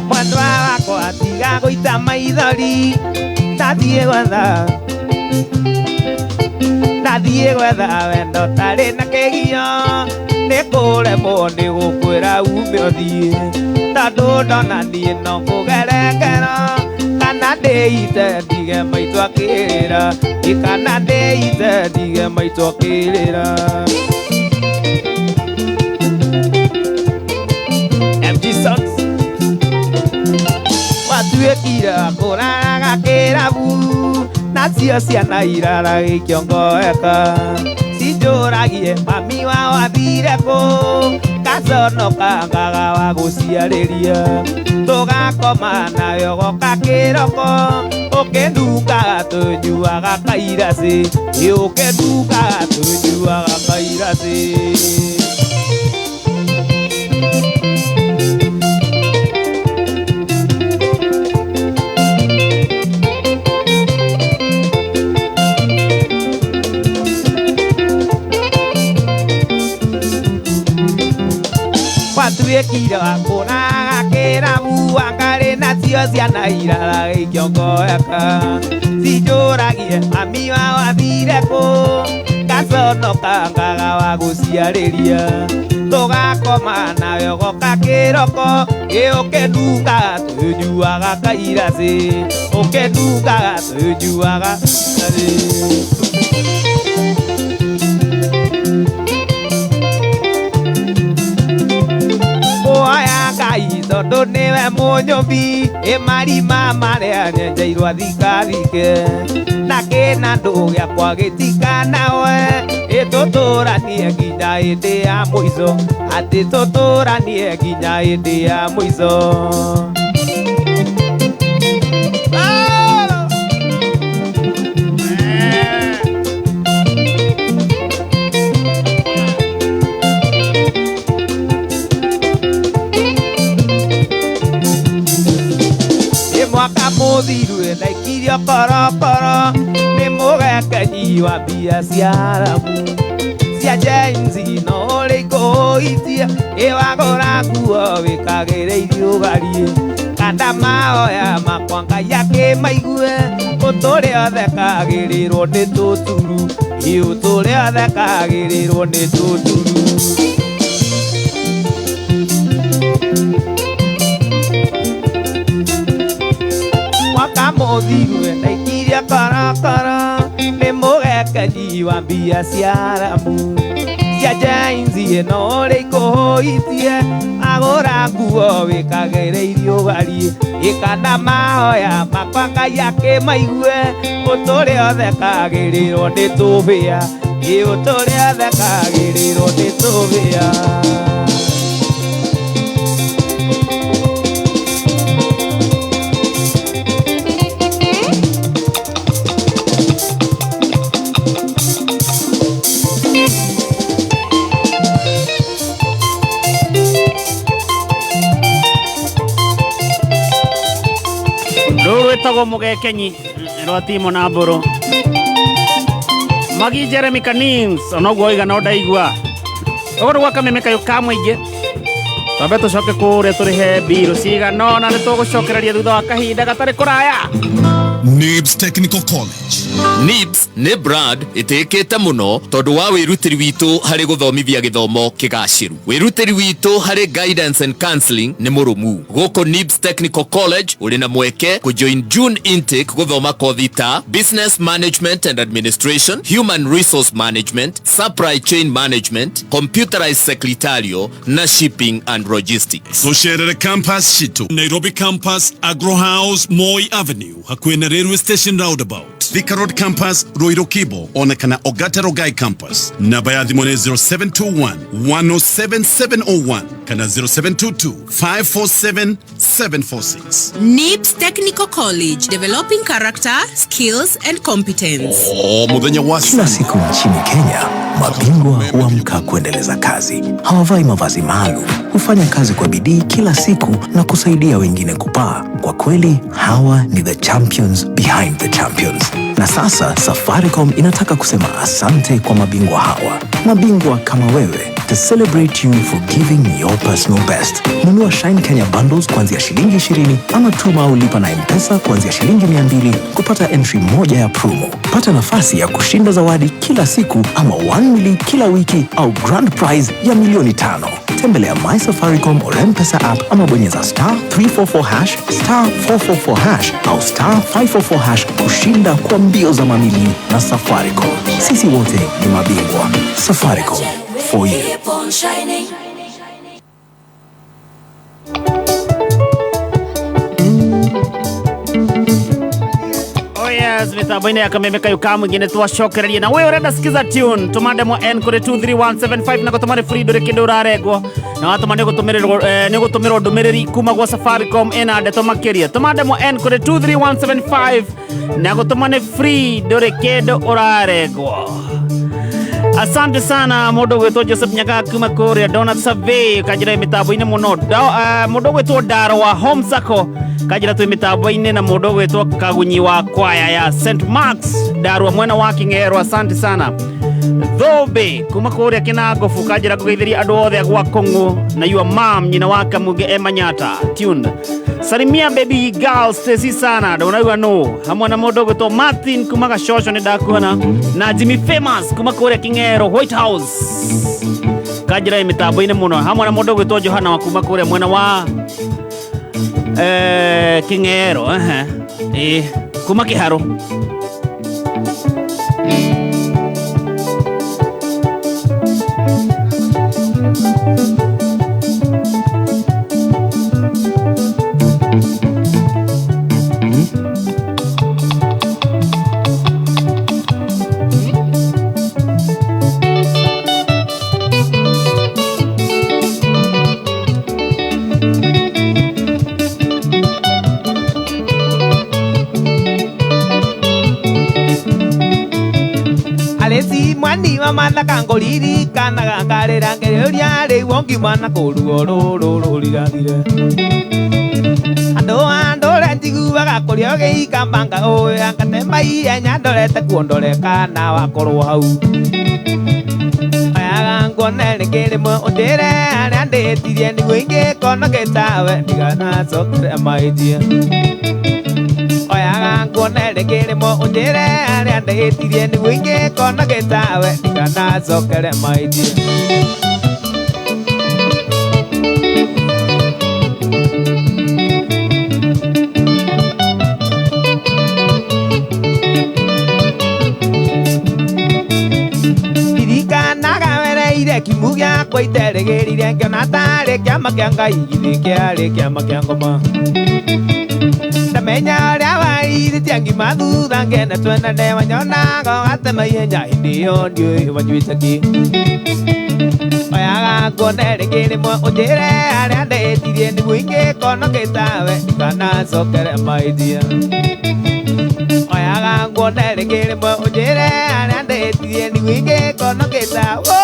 Mwendwa wakwa tiga gũita maithori, ndathiĩ gwetha, ndathiĩ gwetha wendo tarĩ na kĩgio, nĩ kũremwo nĩ gũkwĩra ume ũthiĩ, tondũ ndona niĩ no kũgerengera, kana ndĩite ndige maitũ akĩrĩra, kana ndĩite ndige maitũ akĩrĩra. MG Sons watuĩkire kũraraga kĩrabu, nacio ciana iraraga ikĩongoeka, cinjũragie mami wao athire kũ, kaconoka ngaga wa gũciarĩria, tũgakoma nawe ũgoka kĩroko, ũkĩnungaga tũnyuaga kairacĩ, ũkĩnungaga tũnyuaga kairacĩ. Watuĩkire wa kũraga kĩrabu, angarĩ nacio ciana iraraga ikĩongoeka, cinjũragie mami wao athire kũ, ngaconoka ngaga wa gũciarĩria, tũgakoma nawe ũgoka kĩroko, ĩ ũkĩnungaga tũnyuaga kairacĩ, ũkĩnungaga tũnyuaga kairacĩ. Oya Ngai tondũ nĩwe mũnyũmbi, ĩ marima marĩa nyenjeirwo athikathike, na kĩnandũ gĩakwa gĩtikanawe, ĩ tũtũranie nginya hĩndĩ ya mũico, atĩ tũtũranie nginya hĩndĩ ya mũico. Mwaka mũthiru ndaikirio korokoro, nĩ mũgekenyi wa mbia cia haramu, cia jenzi no ũrĩ ikũitie, ĩ wagũra nguo wĩkagĩrĩirio ũgariĩ, kanda mahoya makwa Ngai akĩmaigue, ũtũre ũthekagĩrĩrwo nĩ tũturu, ĩ ũtũre ũthekagĩrĩrwo nĩ tũturu. Mwaka mũthiru ndaikirio korokoro, nĩ mũgekenyi wa mbia cia haramu, cia jenzi no ũrĩ ikũhũitie, agũra nguo wĩkagĩrĩirio ũgariĩ, ĩkana mahoya makwa Ngai akĩmaigue, ũtũre ũthekagĩrĩrwo nĩ tũbĩa, ĩ ũtũre ũthekagĩrĩrwo nĩ tũbĩa. Rwĩtagwo mũgekenyi rwa Timo na Mbũrũ. Magi Jeremy Kanins onoguo oiga no ndaigua. Ũguo nĩguo kameme kayũ ka mũingĩ. Twambe tũcoke kũrĩa tũrĩhe mbirũ cigana ũna, nĩ tũgũcokereria thutha wa kahinda gatarĩ kũraya. NIBS Technical College. NIBS nĩ brand ĩtĩkĩte mũno tondũ wa wĩrutĩri witũ harĩ gũthomithia gĩthomo kĩgacĩru. Wĩrutĩri witũ harĩ guidance and counseling nĩ mũrũmu. Gũkũ NIBS Technical College ũrĩ na mweke kũjoin June intake gũthoma kothi ta Business Management and Administration, Human Resource Management, Supply Chain Management, Computerized Secretarial na Shipping and Logistics. Tũcerere campus citũ Nairobi campus, Agro House, Moi Avenue, hakuhĩ na Railway Station roundabout, Thika Road campus, Ruiru Kibo, ona kana Ogata Rogai campus. Namba ya thimũ nĩ 0721 107 701 kana 0722 547 746. NIBS Technical College, developing character, skills and competence. O muthenya wa Kila siku nchini Kenya, mabingwa huamka kuendeleza kazi. Hawavai mavazi maalum, hufanya kazi kwa bidii kila siku na kusaidia wengine kupaa. Kwa kweli, hawa ni the champions behind the champions. Na sasa Safaricom inataka kusema asante kwa mabingwa hawa, mabingwa kama wewe, to celebrate you for giving your personal best. Nunua Shine Kenya bundles kuanzia shilingi 20 ama tuma au lipa na M-Pesa kuanzia shilingi 200 kupata entry moja ya promo. Pata nafasi ya kushinda zawadi kila siku ama 1 mili kila wiki au grand prize ya milioni 5. Tembelea My Safaricom or M-Pesa app ama bonyeza *344#, *444# au *544# kushinda kwa mbio za mamili na Safaricom. Sisi wote ni mabingwa. Safaricom for you. Keep on shining. Oh yes, mitambo-inĩ ya kameme kayo ka mũingĩ nĩ twacokereria na we ũrenda skiza tune tũma ndemwa n kũrĩ 23175 na gũtũma nĩ free, ndũrĩ kĩndũ ũrarengwo, na watũma nĩ ũgũtũmĩrwo ndũmĩrĩri kuma gwa Safaricom ĩna ndeto makĩria. Tũma ndemwa n kũrĩ 23175 na gũtũma nĩ free, ndũrĩ kĩndũ ũrarengwo. Asante sana mũndũ gwĩtwo Joseph Nyaga kuma kũrĩa Donald Survey kanjĩra mĩtambo-inĩ mũno. Mũndũ gwĩtwo Ndaro wa Home Sacco kanjĩra twĩ mĩtambo-inĩ, na mũndũ gwĩtwo Kagunyi wa kwaya ya St Marks Ndarwa mwena wa King'ero, asante sana. Thũmbĩ kuma kũrĩa Kĩnangobu kanjĩra kũgeithĩria andũ othe a gwa Kũng'ũ na your mom nyina wa Kamuge Emanyata tuned. Salimia baby girl Stacy sana, ndonauga no hamwe na mũndũ ũgwĩtwo Martin kuma Gacoco, nĩ ndakuona, na Jimmy Famous kuma kũrĩa King'ero White House kanjĩra mĩtambo-inĩ mũno, hamwe na mũndũ ũgwĩtwo Johana wa kuma kũrĩa mwena wa King'ero, ehe kuma Kĩharũ. Alesi mwani wa mathaka ngũririkanaga ngarĩra ngereria rĩu ongiuma na kũruo rũrũ rũrigathire andũ andũre njiguaga kũrĩa ũgĩikambanga ũĩ angatema ihenya ndorete kuo ndore kana wakorwo hau oyaga nguone rĩngĩ rĩmwe ũnjĩre harĩa ndĩtirie nĩguo ingĩkono gĩtawe ndiganacokere mahĩtia. Oyaga nguone rĩngĩ rĩmwe ũnjĩre harĩa ndĩtirie nĩguo ingĩkono gĩtawe ndiganacokere mahĩtia. Ndirikanaga wereire kiumu gĩakwa iterĩgĩrire ngĩona tarĩ kĩama kĩa Ngai githĩ kĩarĩ kĩama kĩa ngoma. Ndamenya ũrĩa wairĩtie ngima thutha ngene twendane wanyonaga ũgatema ihenya hĩndĩ ĩyo ndiũĩ wanyuĩte kĩ. Oyaga nguone rĩngĩ rĩmwe ũnjĩre harĩa ndĩtirie nĩguo ingĩkono gĩtawe ndikanacokere mahĩtia. Oyaga nguone rĩngĩ rĩmwe ũnjĩre harĩa ndĩtirie nĩguo ingĩkono gĩtawe.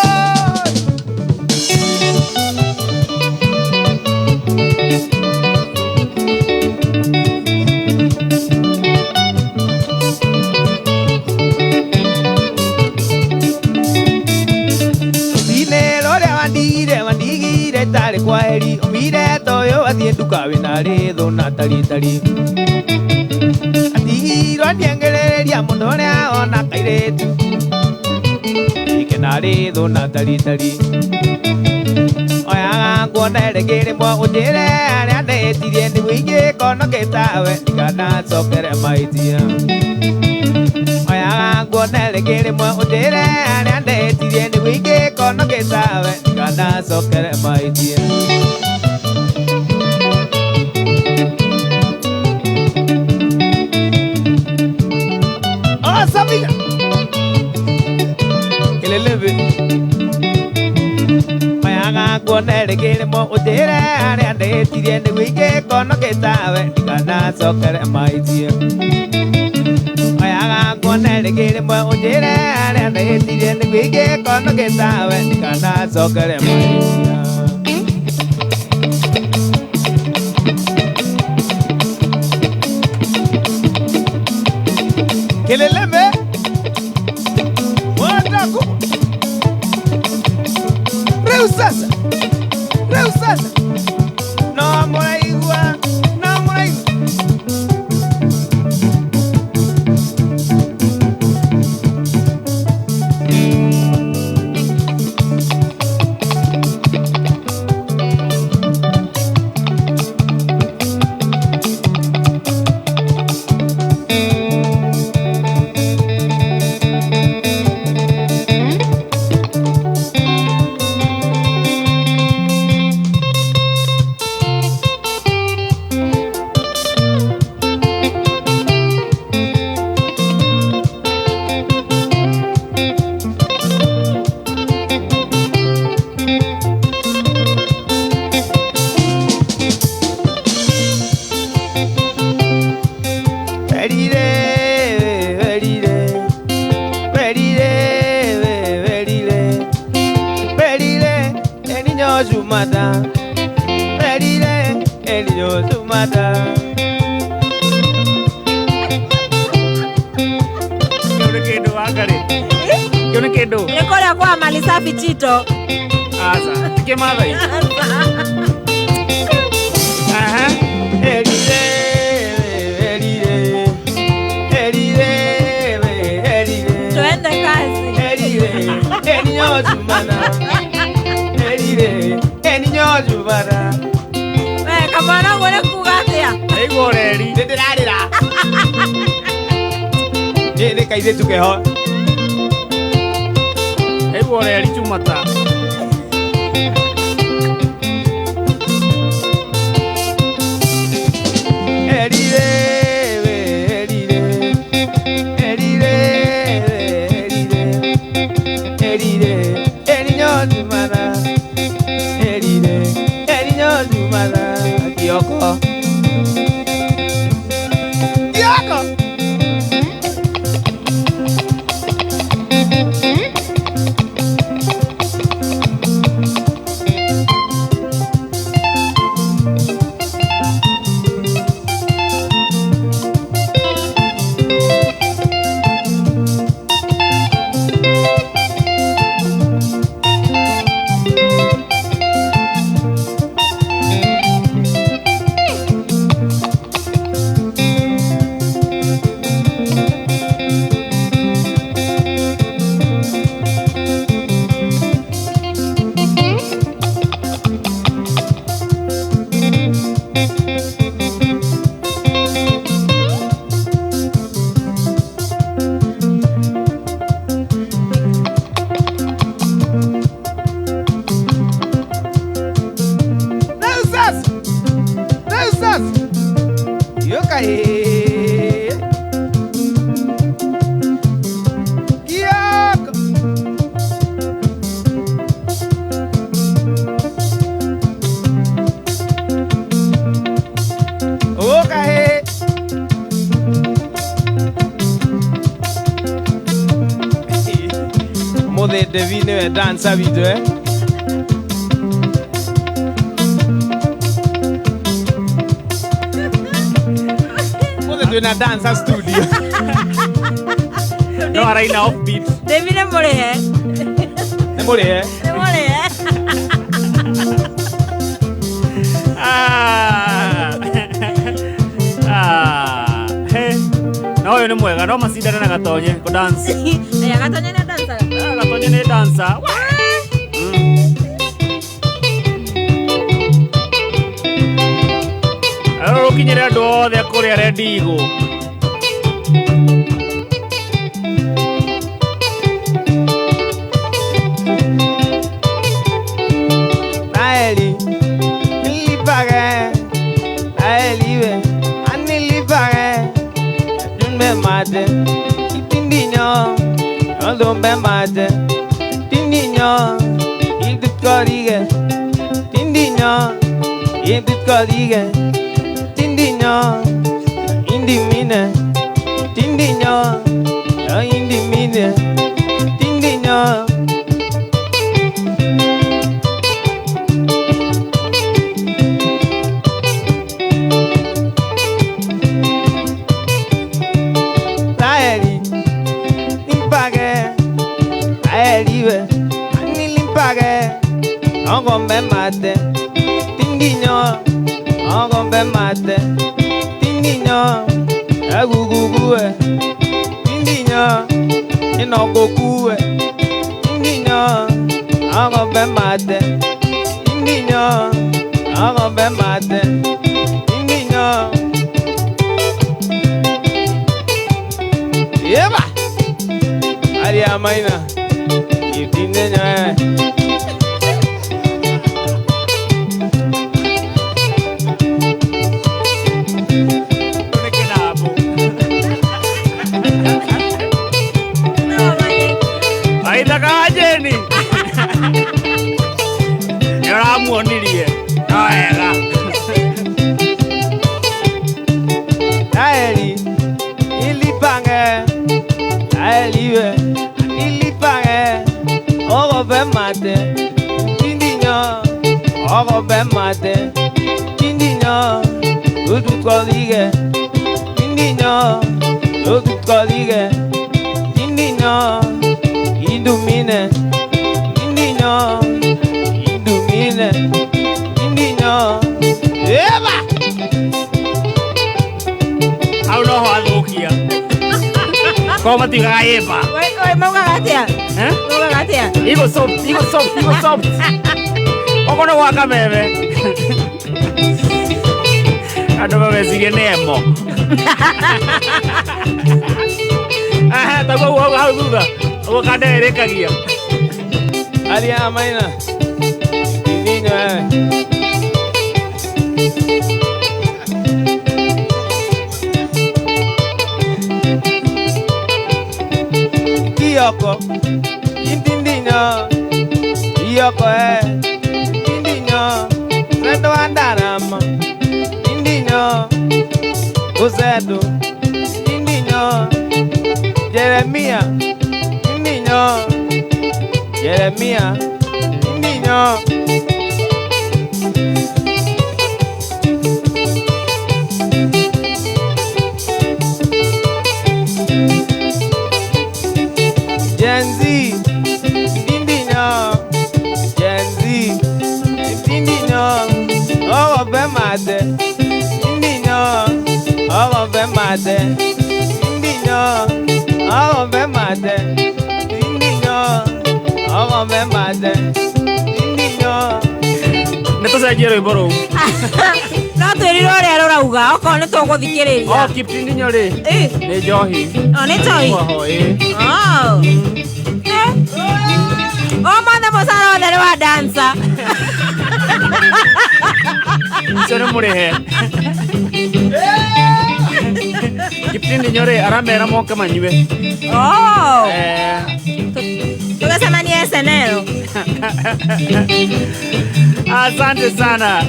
Rũcinĩ rũrĩa wandigire wandigire tarĩ kwaheri. Guka wĩna rĩthũ na taritari Atigirwo ndiengereria mũndũ ũrĩa ona kairĩtu Ikena rĩthũ na taritari Oyaga nguona rĩngĩ ũnjĩre arĩa ndetirie nĩguo ingĩkono gĩtawe ndikanacokere mahĩtia Oyaga nguona rĩngĩ rĩmwe ũnjĩre arĩa ndetirie nĩguo ingĩkono gĩtawe ndikanacokere mahĩtia Oh, Sabina! Kelelebe Mayaga kuona rĩngĩ rĩmwe ũnjĩre arĩa ndetirie nĩguo ingĩkono gĩtawe ndikanacokere mahĩtia Oyaga kuona rĩngĩ rĩmwe ũnjĩre arĩa ndetirie nĩguo ingĩkono gĩtawe ndikanacokere mahĩtia Keleleme Wataku Rĩu sasa Rĩu sasa No mũraigua No mũraigua Chito. Asa, ¿qué más hay? Ajá. Erire, erire, erire, erire. Tuende kazi. Erire, el niño zumana. Erire, el niño zumana. Eh, kamwana ngore kugatia. Ego reri. Ndirarira. Ni kairĩtu keho. Ore chumata. Erire, erire, erire, erire, erire, el niño zumana. Erire, el niño zumana. Kioko. Kioko. Danza video, eh? Twina danza studio. No araina offbeat. David nĩ mũrĩhe. Nĩ mũrĩhe. Nĩ mũrĩhe. Ah. Ũyũ nĩ mwega no macindane na Gatonye kũ dance. Aya Gatonye nĩ dancaga. Gatonye nĩ dancer. Rũkinyĩre andũ othe kũrĩa Rendigo. Naeli, nilipage, Naeli we, anilipage, Junbe mate, itindinyo, Odumbe mate, tindinyo, Idukorige, tindinyo, Idukorige, Tindinyo, indimine, tindinyo, indimine, tindinyo. Naeli, limpage, Naeli we, anilimpage, Ogombe mate, tindinyo, Ogombe mate, tindinyo, agugugue, tindinyo, inogokue, tindinyo, Ogombe mate, tindinyo, Ogombe mate, tindinyo. Yeba! Aria maina, tindinyo eh. Aitha Jeni. Nĩ ũramuonirie. No wega. Naeli, ilipange, Naeli we, ilipange, Ogombe mate, tindinyo, Ogombe mate, tindinyo, udukorige, tindinyo, udukorige, tindinyo, indumine, tindinyo, indumine, tindinyo, eba! Hau noho athũkia. Korwo matiugaga ĩba. Oi, maugaga atĩa? Eh? Maugaga atĩa? Igo soft, igo soft, igo soft. Okorwo nĩ gwa kameme. Andũ mamecirie nĩ emo. Aha, taguo hau hau thutha. Ũguo kandere ĩrĩkagia. Aria maina, tindinyo eh. Kiyoko, tindinyo, Kiyoko eh, tindinyo, Sedo andarama, tindinyo, Usedo, tindinyo, Jeremia, tindinyo, Jeremia, tindinyo. Gen Z, tindinyo, Gen Z, tindinyo, Ogombe mate, tindinyo, Ogombe mate, tindinyo, Ogombe mate, tindinyo, Ogombe mate, tindinyo. Nĩ tũcenjie rwĩmbo rũu. No twĩrirwo ũrĩa rũrauga okorwo nĩ tũgũthikĩrĩria. Oh, Kiptindinyo rĩ, nĩ njohi. Oh, nĩ njohi? Oho, ĩĩ. Oh. Eh. Ũmũthĩ mũcara wothe nĩ wa dancer. Ũcio nĩ mũrĩhe. Kiptindinyo rĩ, aramera moke manyue. Oh. Eh. Tũgacemania SNL. Asante sana.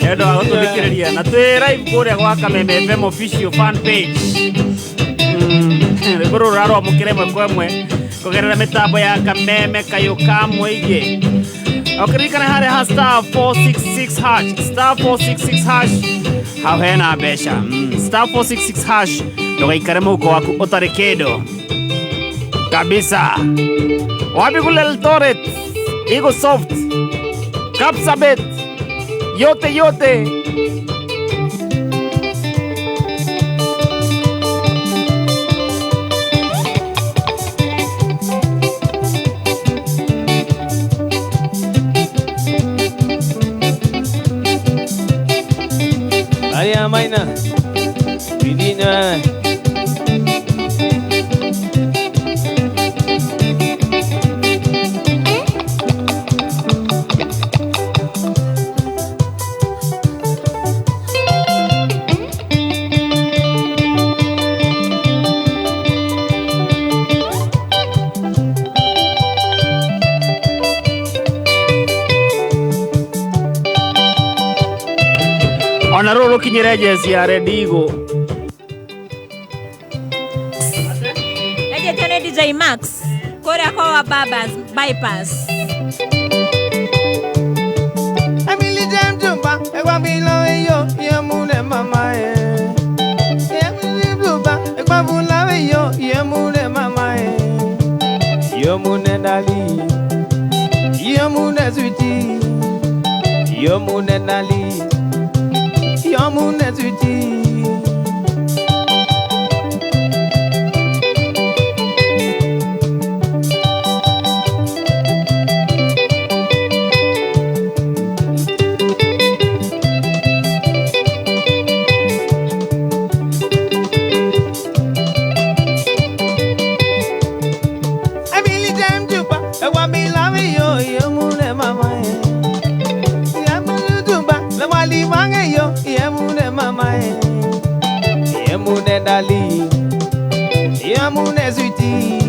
Nĩ ũndũ wa gũtũthikĩrĩria na twĩ live kũrĩa gwa Kameme FM official fan page. Rwĩmbo rũrũ rũrarwamũkĩra ĩmwe kwa ĩmwe kũgerera mĩtambo ya Kameme kayũ ka mũingĩ. Ũkĩririkana harĩa ha star 466 hash, star 466 hash, hau hena mbeca. Star 466 hash, ndũgaikare mũhuko waku ũtarĩ kĩndũ kabisa. Wapi kule Eldoret, Eagle Soft, Kapsabet, yote yote. Tũgũkinyĩre jeci ya Red Eagle. Enjetio nĩ DJ Max kũrĩa kwa wa Babas bypass. Emily James Jumba, Egwabilo eyo, yemune mama e. Emily Jumba, Egwabula eyo, yemune mama e. Yemune dali, yemune sweetie, yemune dali, yemune sweetie. Emily James Jumba, Egwabila eyo, yemune mama e. Yemune Jumba, Lewali wange yo, yemune mama e. Yemune dali, yemune sweetie,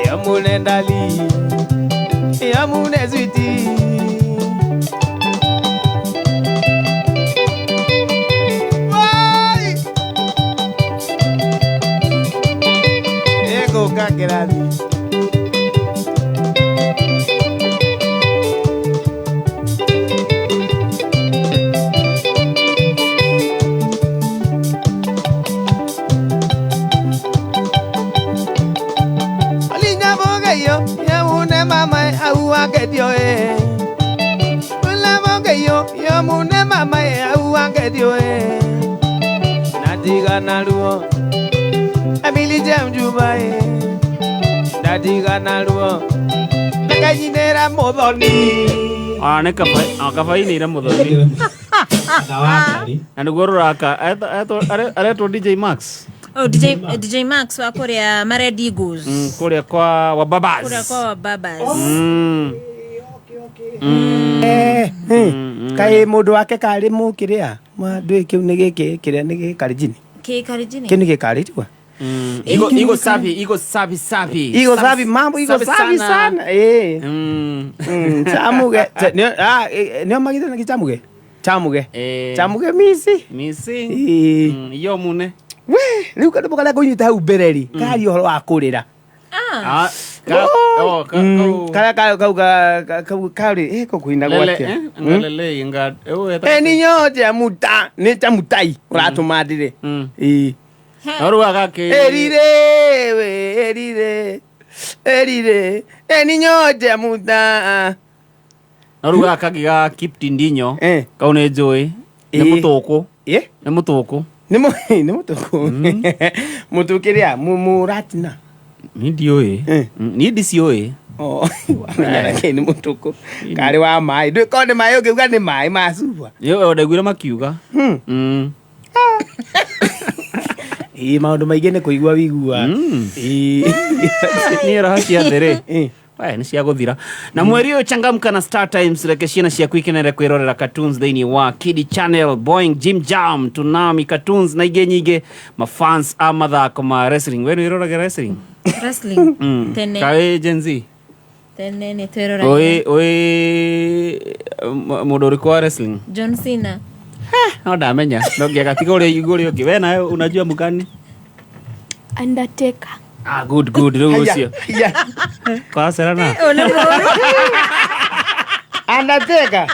yemune dali, yemune sweetie. Wai! Ego kakerathi. Alinyabogeyo, yemune mama e, auangedio e. Ulabogeyo, yemune mama e, auangedio e. Nadiga naluo, Emily James Juba e. Nadiga naluo, nakanyinera muthoni. Ah, nĩ kaba kabainĩire mũthoni. Na nĩguo rũraka aretwo DJ Max. Oh, DJ Max wa kũrĩa Mared Eagles. Kũrĩa kwa wa Babas. Kũrĩa kwa wa Babas. Kaĩ mũndũ wake karĩ mũkĩrĩa ndũĩ kĩu nĩ gĩkĩ kĩrĩa nĩ gĩkarinjini. Kĩkarinjini. Kĩu nĩ gĩkarĩtigwa. Iko safi, iko safi safi. Iko safi mambo iko safi sana. Eh. Chamuge. Nĩo magĩte na gĩchamuge. Chamuge. Chamuge misi. Misi. Iyo mune. We, rĩu kandũ karĩa ngũnyita hau mbere rĩ, karia ũhoro wa kũrĩra. Ah. Karĩa kau kau karĩ ĩ kũina gwake. Ngalele inga Ninyo chamuta, nĩ chamutai ũratũma ndĩre. Ĩĩ. Noru agake. Erire we, erire. Erire. Ninyo chamuta. Noru gaka ga Kiptindinyo. Kau nĩ njũĩ. Nĩ mũtũkũ. Nĩ mũtũkũ. Nĩ mũtũkũ. Mũtũkũ kĩrĩa mũratina. Niĩ ndiũĩ. Niĩ ndiciũĩ. Oh, wamenya kĩ nĩ mũtũkũ. Karĩ wa maĩ. Ndũĩ korwo nĩ maĩ ũngĩuga nĩ maĩ ma cuba. Nĩ ndaiguire makiuga. Ĩĩ maũndũ maingĩ nĩ kũigua wĩigua. Ĩĩ. Niĩ raha cia thĩ rĩ. Waya nĩ cia gũthira. Na mweri ũyũ changamka na Star Times reke ciana ciaku ikenere kwĩrorera cartoons thĩinĩ wa Kid Channel, Boeing, Jim Jam, Tsunami Cartoons na ingĩ nyingĩ. Mafans a mathako ma wrestling. We nĩ wĩroragĩra wrestling? Wrestling. Tene. Kaĩ Gen Z? Tene nĩ twĩroragĩra. Ũĩ mũndũ ũrĩkũ wa wrestling? John Cena. No ndamenya. No ngĩaga tiga ũrĩa igũrũ ũngĩ. We nawe unajua mgani? Undertaker. Ah, good, good. Rĩu ũcio. Kwa Serena. Undertaker.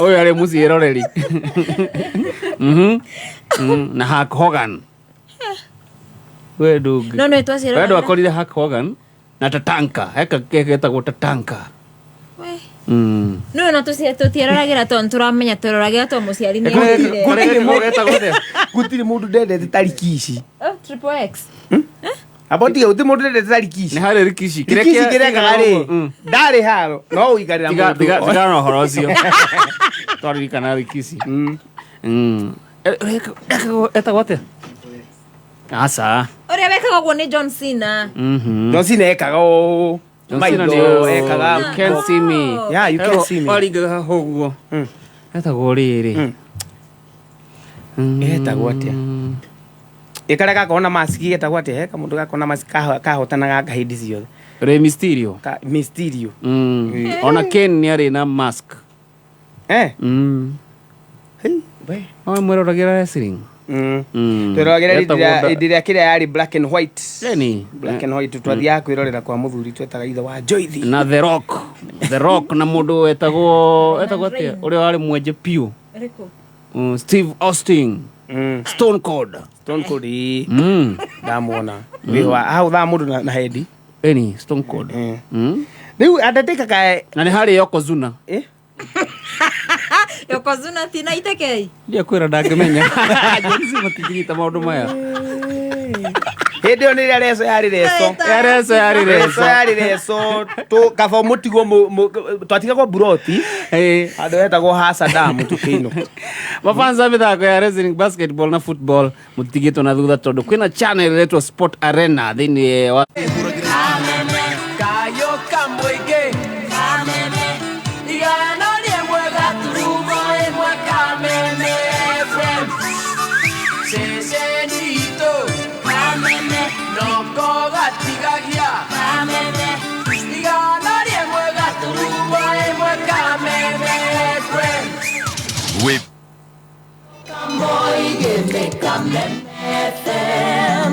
Ũyũ arĩ mũciĩroreri. Na Hulk Hogan. We ndũngĩ. No nĩ twaciĩroragĩra. We ndwakorire Hulk Hogan na Tatanka. Heka getagwo Tatanka. We. No na tũtiĩroragĩra tondũ tũramenya twĩroragĩra tondũ mũciari nĩ endire. Gũtirĩ mũndũ ndendete ta Rikishi. Oh, Triple X. Abo tiga gũtirĩ mũndũ ndendete ta Rikishi. Nĩ harĩ Rikishi. Rikishi kĩrekaga rĩ, ndarĩ haro, no ũikarĩra mũndũ. Tigana na ũhoro ũcio. Twaririkana Rikishi. Etagwo atĩa? Aca. Ũrĩa wekaga ũguo nĩ John Cena. John Cena ekaga ũũ. Maitho ekaga. You can't see me. Yeah, you can't see me. Waringaga haha ũguo. Etagwo rĩrĩ. Etagwo atĩa? Ĩkarĩa gakorwo na mask getagwo atĩa? He kamũndũ gakorwo na mask kahotanaga hĩndĩ ciothe. Rey Mysterio. Mysterio. Ona Kane nĩ arĩ na mask. No mwĩroragĩra wrestling. Twĩroragĩra Etagwo hĩndĩ ĩrĩa kĩrĩa yarĩ black and white. Eni. Black and white, twathiaga kwĩrorera kwa mũthuri twetaga ithe wa Joythi. Na The Rock, The Rock na mũndũ wetagwo atĩa ũrĩa warĩ mwenje piũ? Ũrĩkũ? Steve Austin. Stone Cold. Stone Cold, ĩĩ. Ndamuona wĩho hau thaa mũndũ na hendi. Eni Stone Cold. Rĩu Undertaker kae Na nĩ harĩ Yokozuna. Eh? Yokozuna tina itekei. Ndiakwĩra, ndangĩmenya. Gen Z matingĩnyita maũndũ maya. Hĩndĩ ĩyo nĩ ĩrĩa reco yarĩ reco. Ya reco yarĩ reco. Reco yarĩ reco tu kaba mũtigwo twatigagwo buroti handũ hetagwo ha Saddam tukĩinũka. Mafansa mĩthako ya wrestling, basketball na football, mũtigĩtwo na thutha tondũ kwĩna channel ĩretwo Sport Arena thĩinĩ wa Kayo kamũingĩ igana rĩmwe gaturumo ĩmwe Kameme FM ceceni itũ noko gatigagia 101.1 Kameme FM. Whip. Kamoige Kameme FM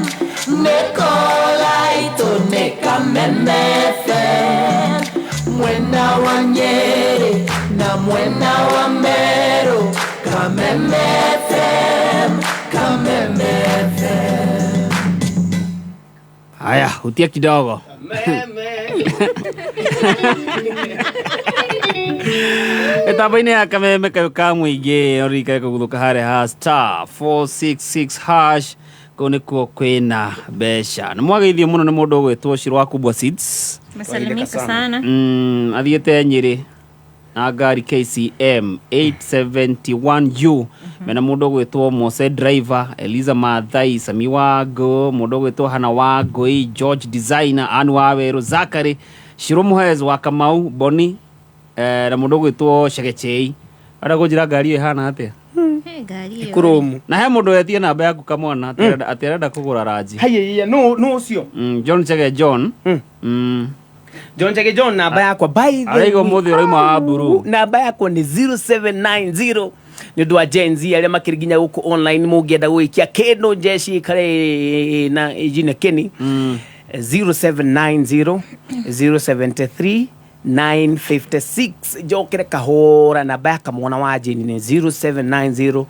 Nekolaito ne Kameme FM mwena wa Nyeri na mwena wa Meru, Kameme FM, Kameme FM. Haya, hutia kidogo ĩtambo-inĩ ya Kameme kayũ ka mũingĩ, ũririkane kũguthũka harĩa ha *466#, kũu nĩkuo kwĩna mbeca. Nĩ mwageithio mũno nĩ mũndũ ũgwĩtwo Shiro wa Kubwa Seeds. Tumesalimika sana. Athiĩte Nyĩrĩ na ngari KCM 871U mena mũndũ ũgwĩtwo Mose Driver, Eliza Mathai, Sami Wango, mũndũ ũgwĩtwo Hana Wangũi, George Designer, Ann Wawerũ, Zachary Shiro, Mũhez wa Kamau, Boni, na mũndũ ũgwĩtwo Shegechei. Arĩa kũnjĩra ngari ĩyo ĩhana atĩa? He ngari ĩyo. Kũrũmu. Na he mũndũ wetie namba yaku kamwana atĩ arenda kũgũra ranji. Haiya, no ũcio. John Chege John. John Chege John, namba yakwa by the Araiga ũmũthĩ ũrauma wa mburu. Namba yakwa nĩ 0790, nĩ ũndũ wa Gen Z arĩa makĩrĩ nginya gũkũ online, mũngĩenda gũgĩikia kĩndũ njeci ikare na jina keni, 0790 073 956. Njokere kahora, namba ya kamwana wa Jane nĩ 0790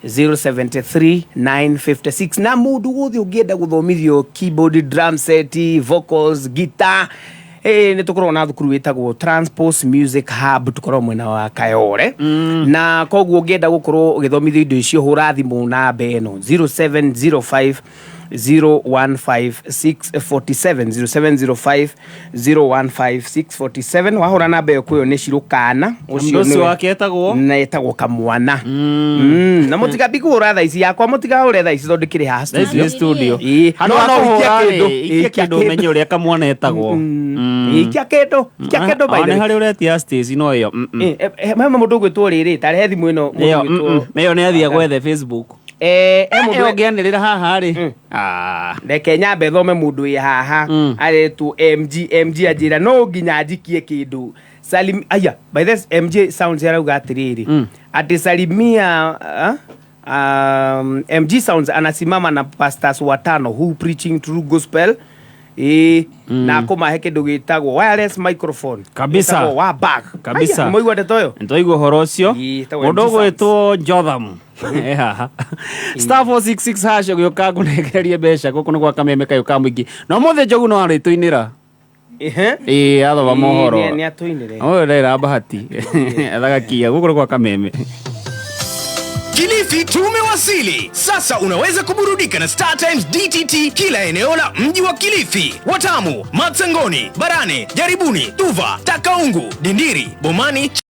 073 956. Na mũndũ wothe ũngĩenda gũthomithio keyboard, drum set, vocals, guitar, nä tå koragwo na thukuru wĩtagwo Transpose Music Hub, tũkoragwo mwena wa Kayore. Na koguo ũngĩenda gũkorwo ũgĩthomithio indo icio, hũra thimũ namba ĩno 0705 015647, 0705 015647. Wahũra namba ĩyo kwĩyo nĩ Cirũkana. Mũndũ ũcio wake etagwo? Na etagwo Kamwana. Na mũtigambi kũhũra thaa ici yakwa, mũtigahũre thaa ici tondũ ndĩkĩrĩ haha. Thaa ici nĩ studio. Ĩĩ. Handũ No ha no ũikie kũhũra kĩndũ. rĩ, ikia Ikia kĩndũ ũmenye ũrĩa kamwana etagwo. Ikia kĩndũ, ikia kĩndũ, by Ona the way. harĩ ũretia Stacy no ĩyo. He mũndũ ũgwĩtwo rĩrĩ tarehe thimũ ĩno, mũndũ Ĩyo, ũgwĩtwo- ĩyo nĩ athiĩ gwethe Facebook. He mũndũ Ĩyo ũngĩanĩrĩra haha rĩ. Ah. Reke nyambe thome mũndũ wĩ haha aretwo MG. MG anjĩra no nginya njikie kĩndũ. Salim, aya, by this MJ Sounds arauga atĩrĩrĩ, atĩ salimia, MG Sounds anasimama na pastors watano who preaching true gospel, ĩ, na akũmahe kĩndũ gĩtagwo wireless microphone. Kabisa. Gĩtagwo wa bag. Kabisa. Aya, nĩmwaigua ndeto ĩyo? Nĩtwaigua ũhoro ũcio. Ĩĩ, ĩtagwo Mũndũ MG Sounds. ũgwĩtwo Jotham e haha *466#, ũgĩũka ngũnengererie mbeca. Gũkũ nĩ gwa Kameme kayũ ka mũingĩ, na ũmũthĩ Njogu no arĩtũinĩra. Ĩĩ, athoma mohoro. Nĩ atũinĩre. Ũyũ ndera bahati ethaga kia. Gũkũ nĩ gwa Kameme. Kilifi tumewasili. Sasa unaweza kuburudika na Star Times DTT kila eneo la mji wa Kilifi, Watamu, Matsangoni, Barane, Jaribuni, Tuva, Takaungu, Dindiri, Bomani.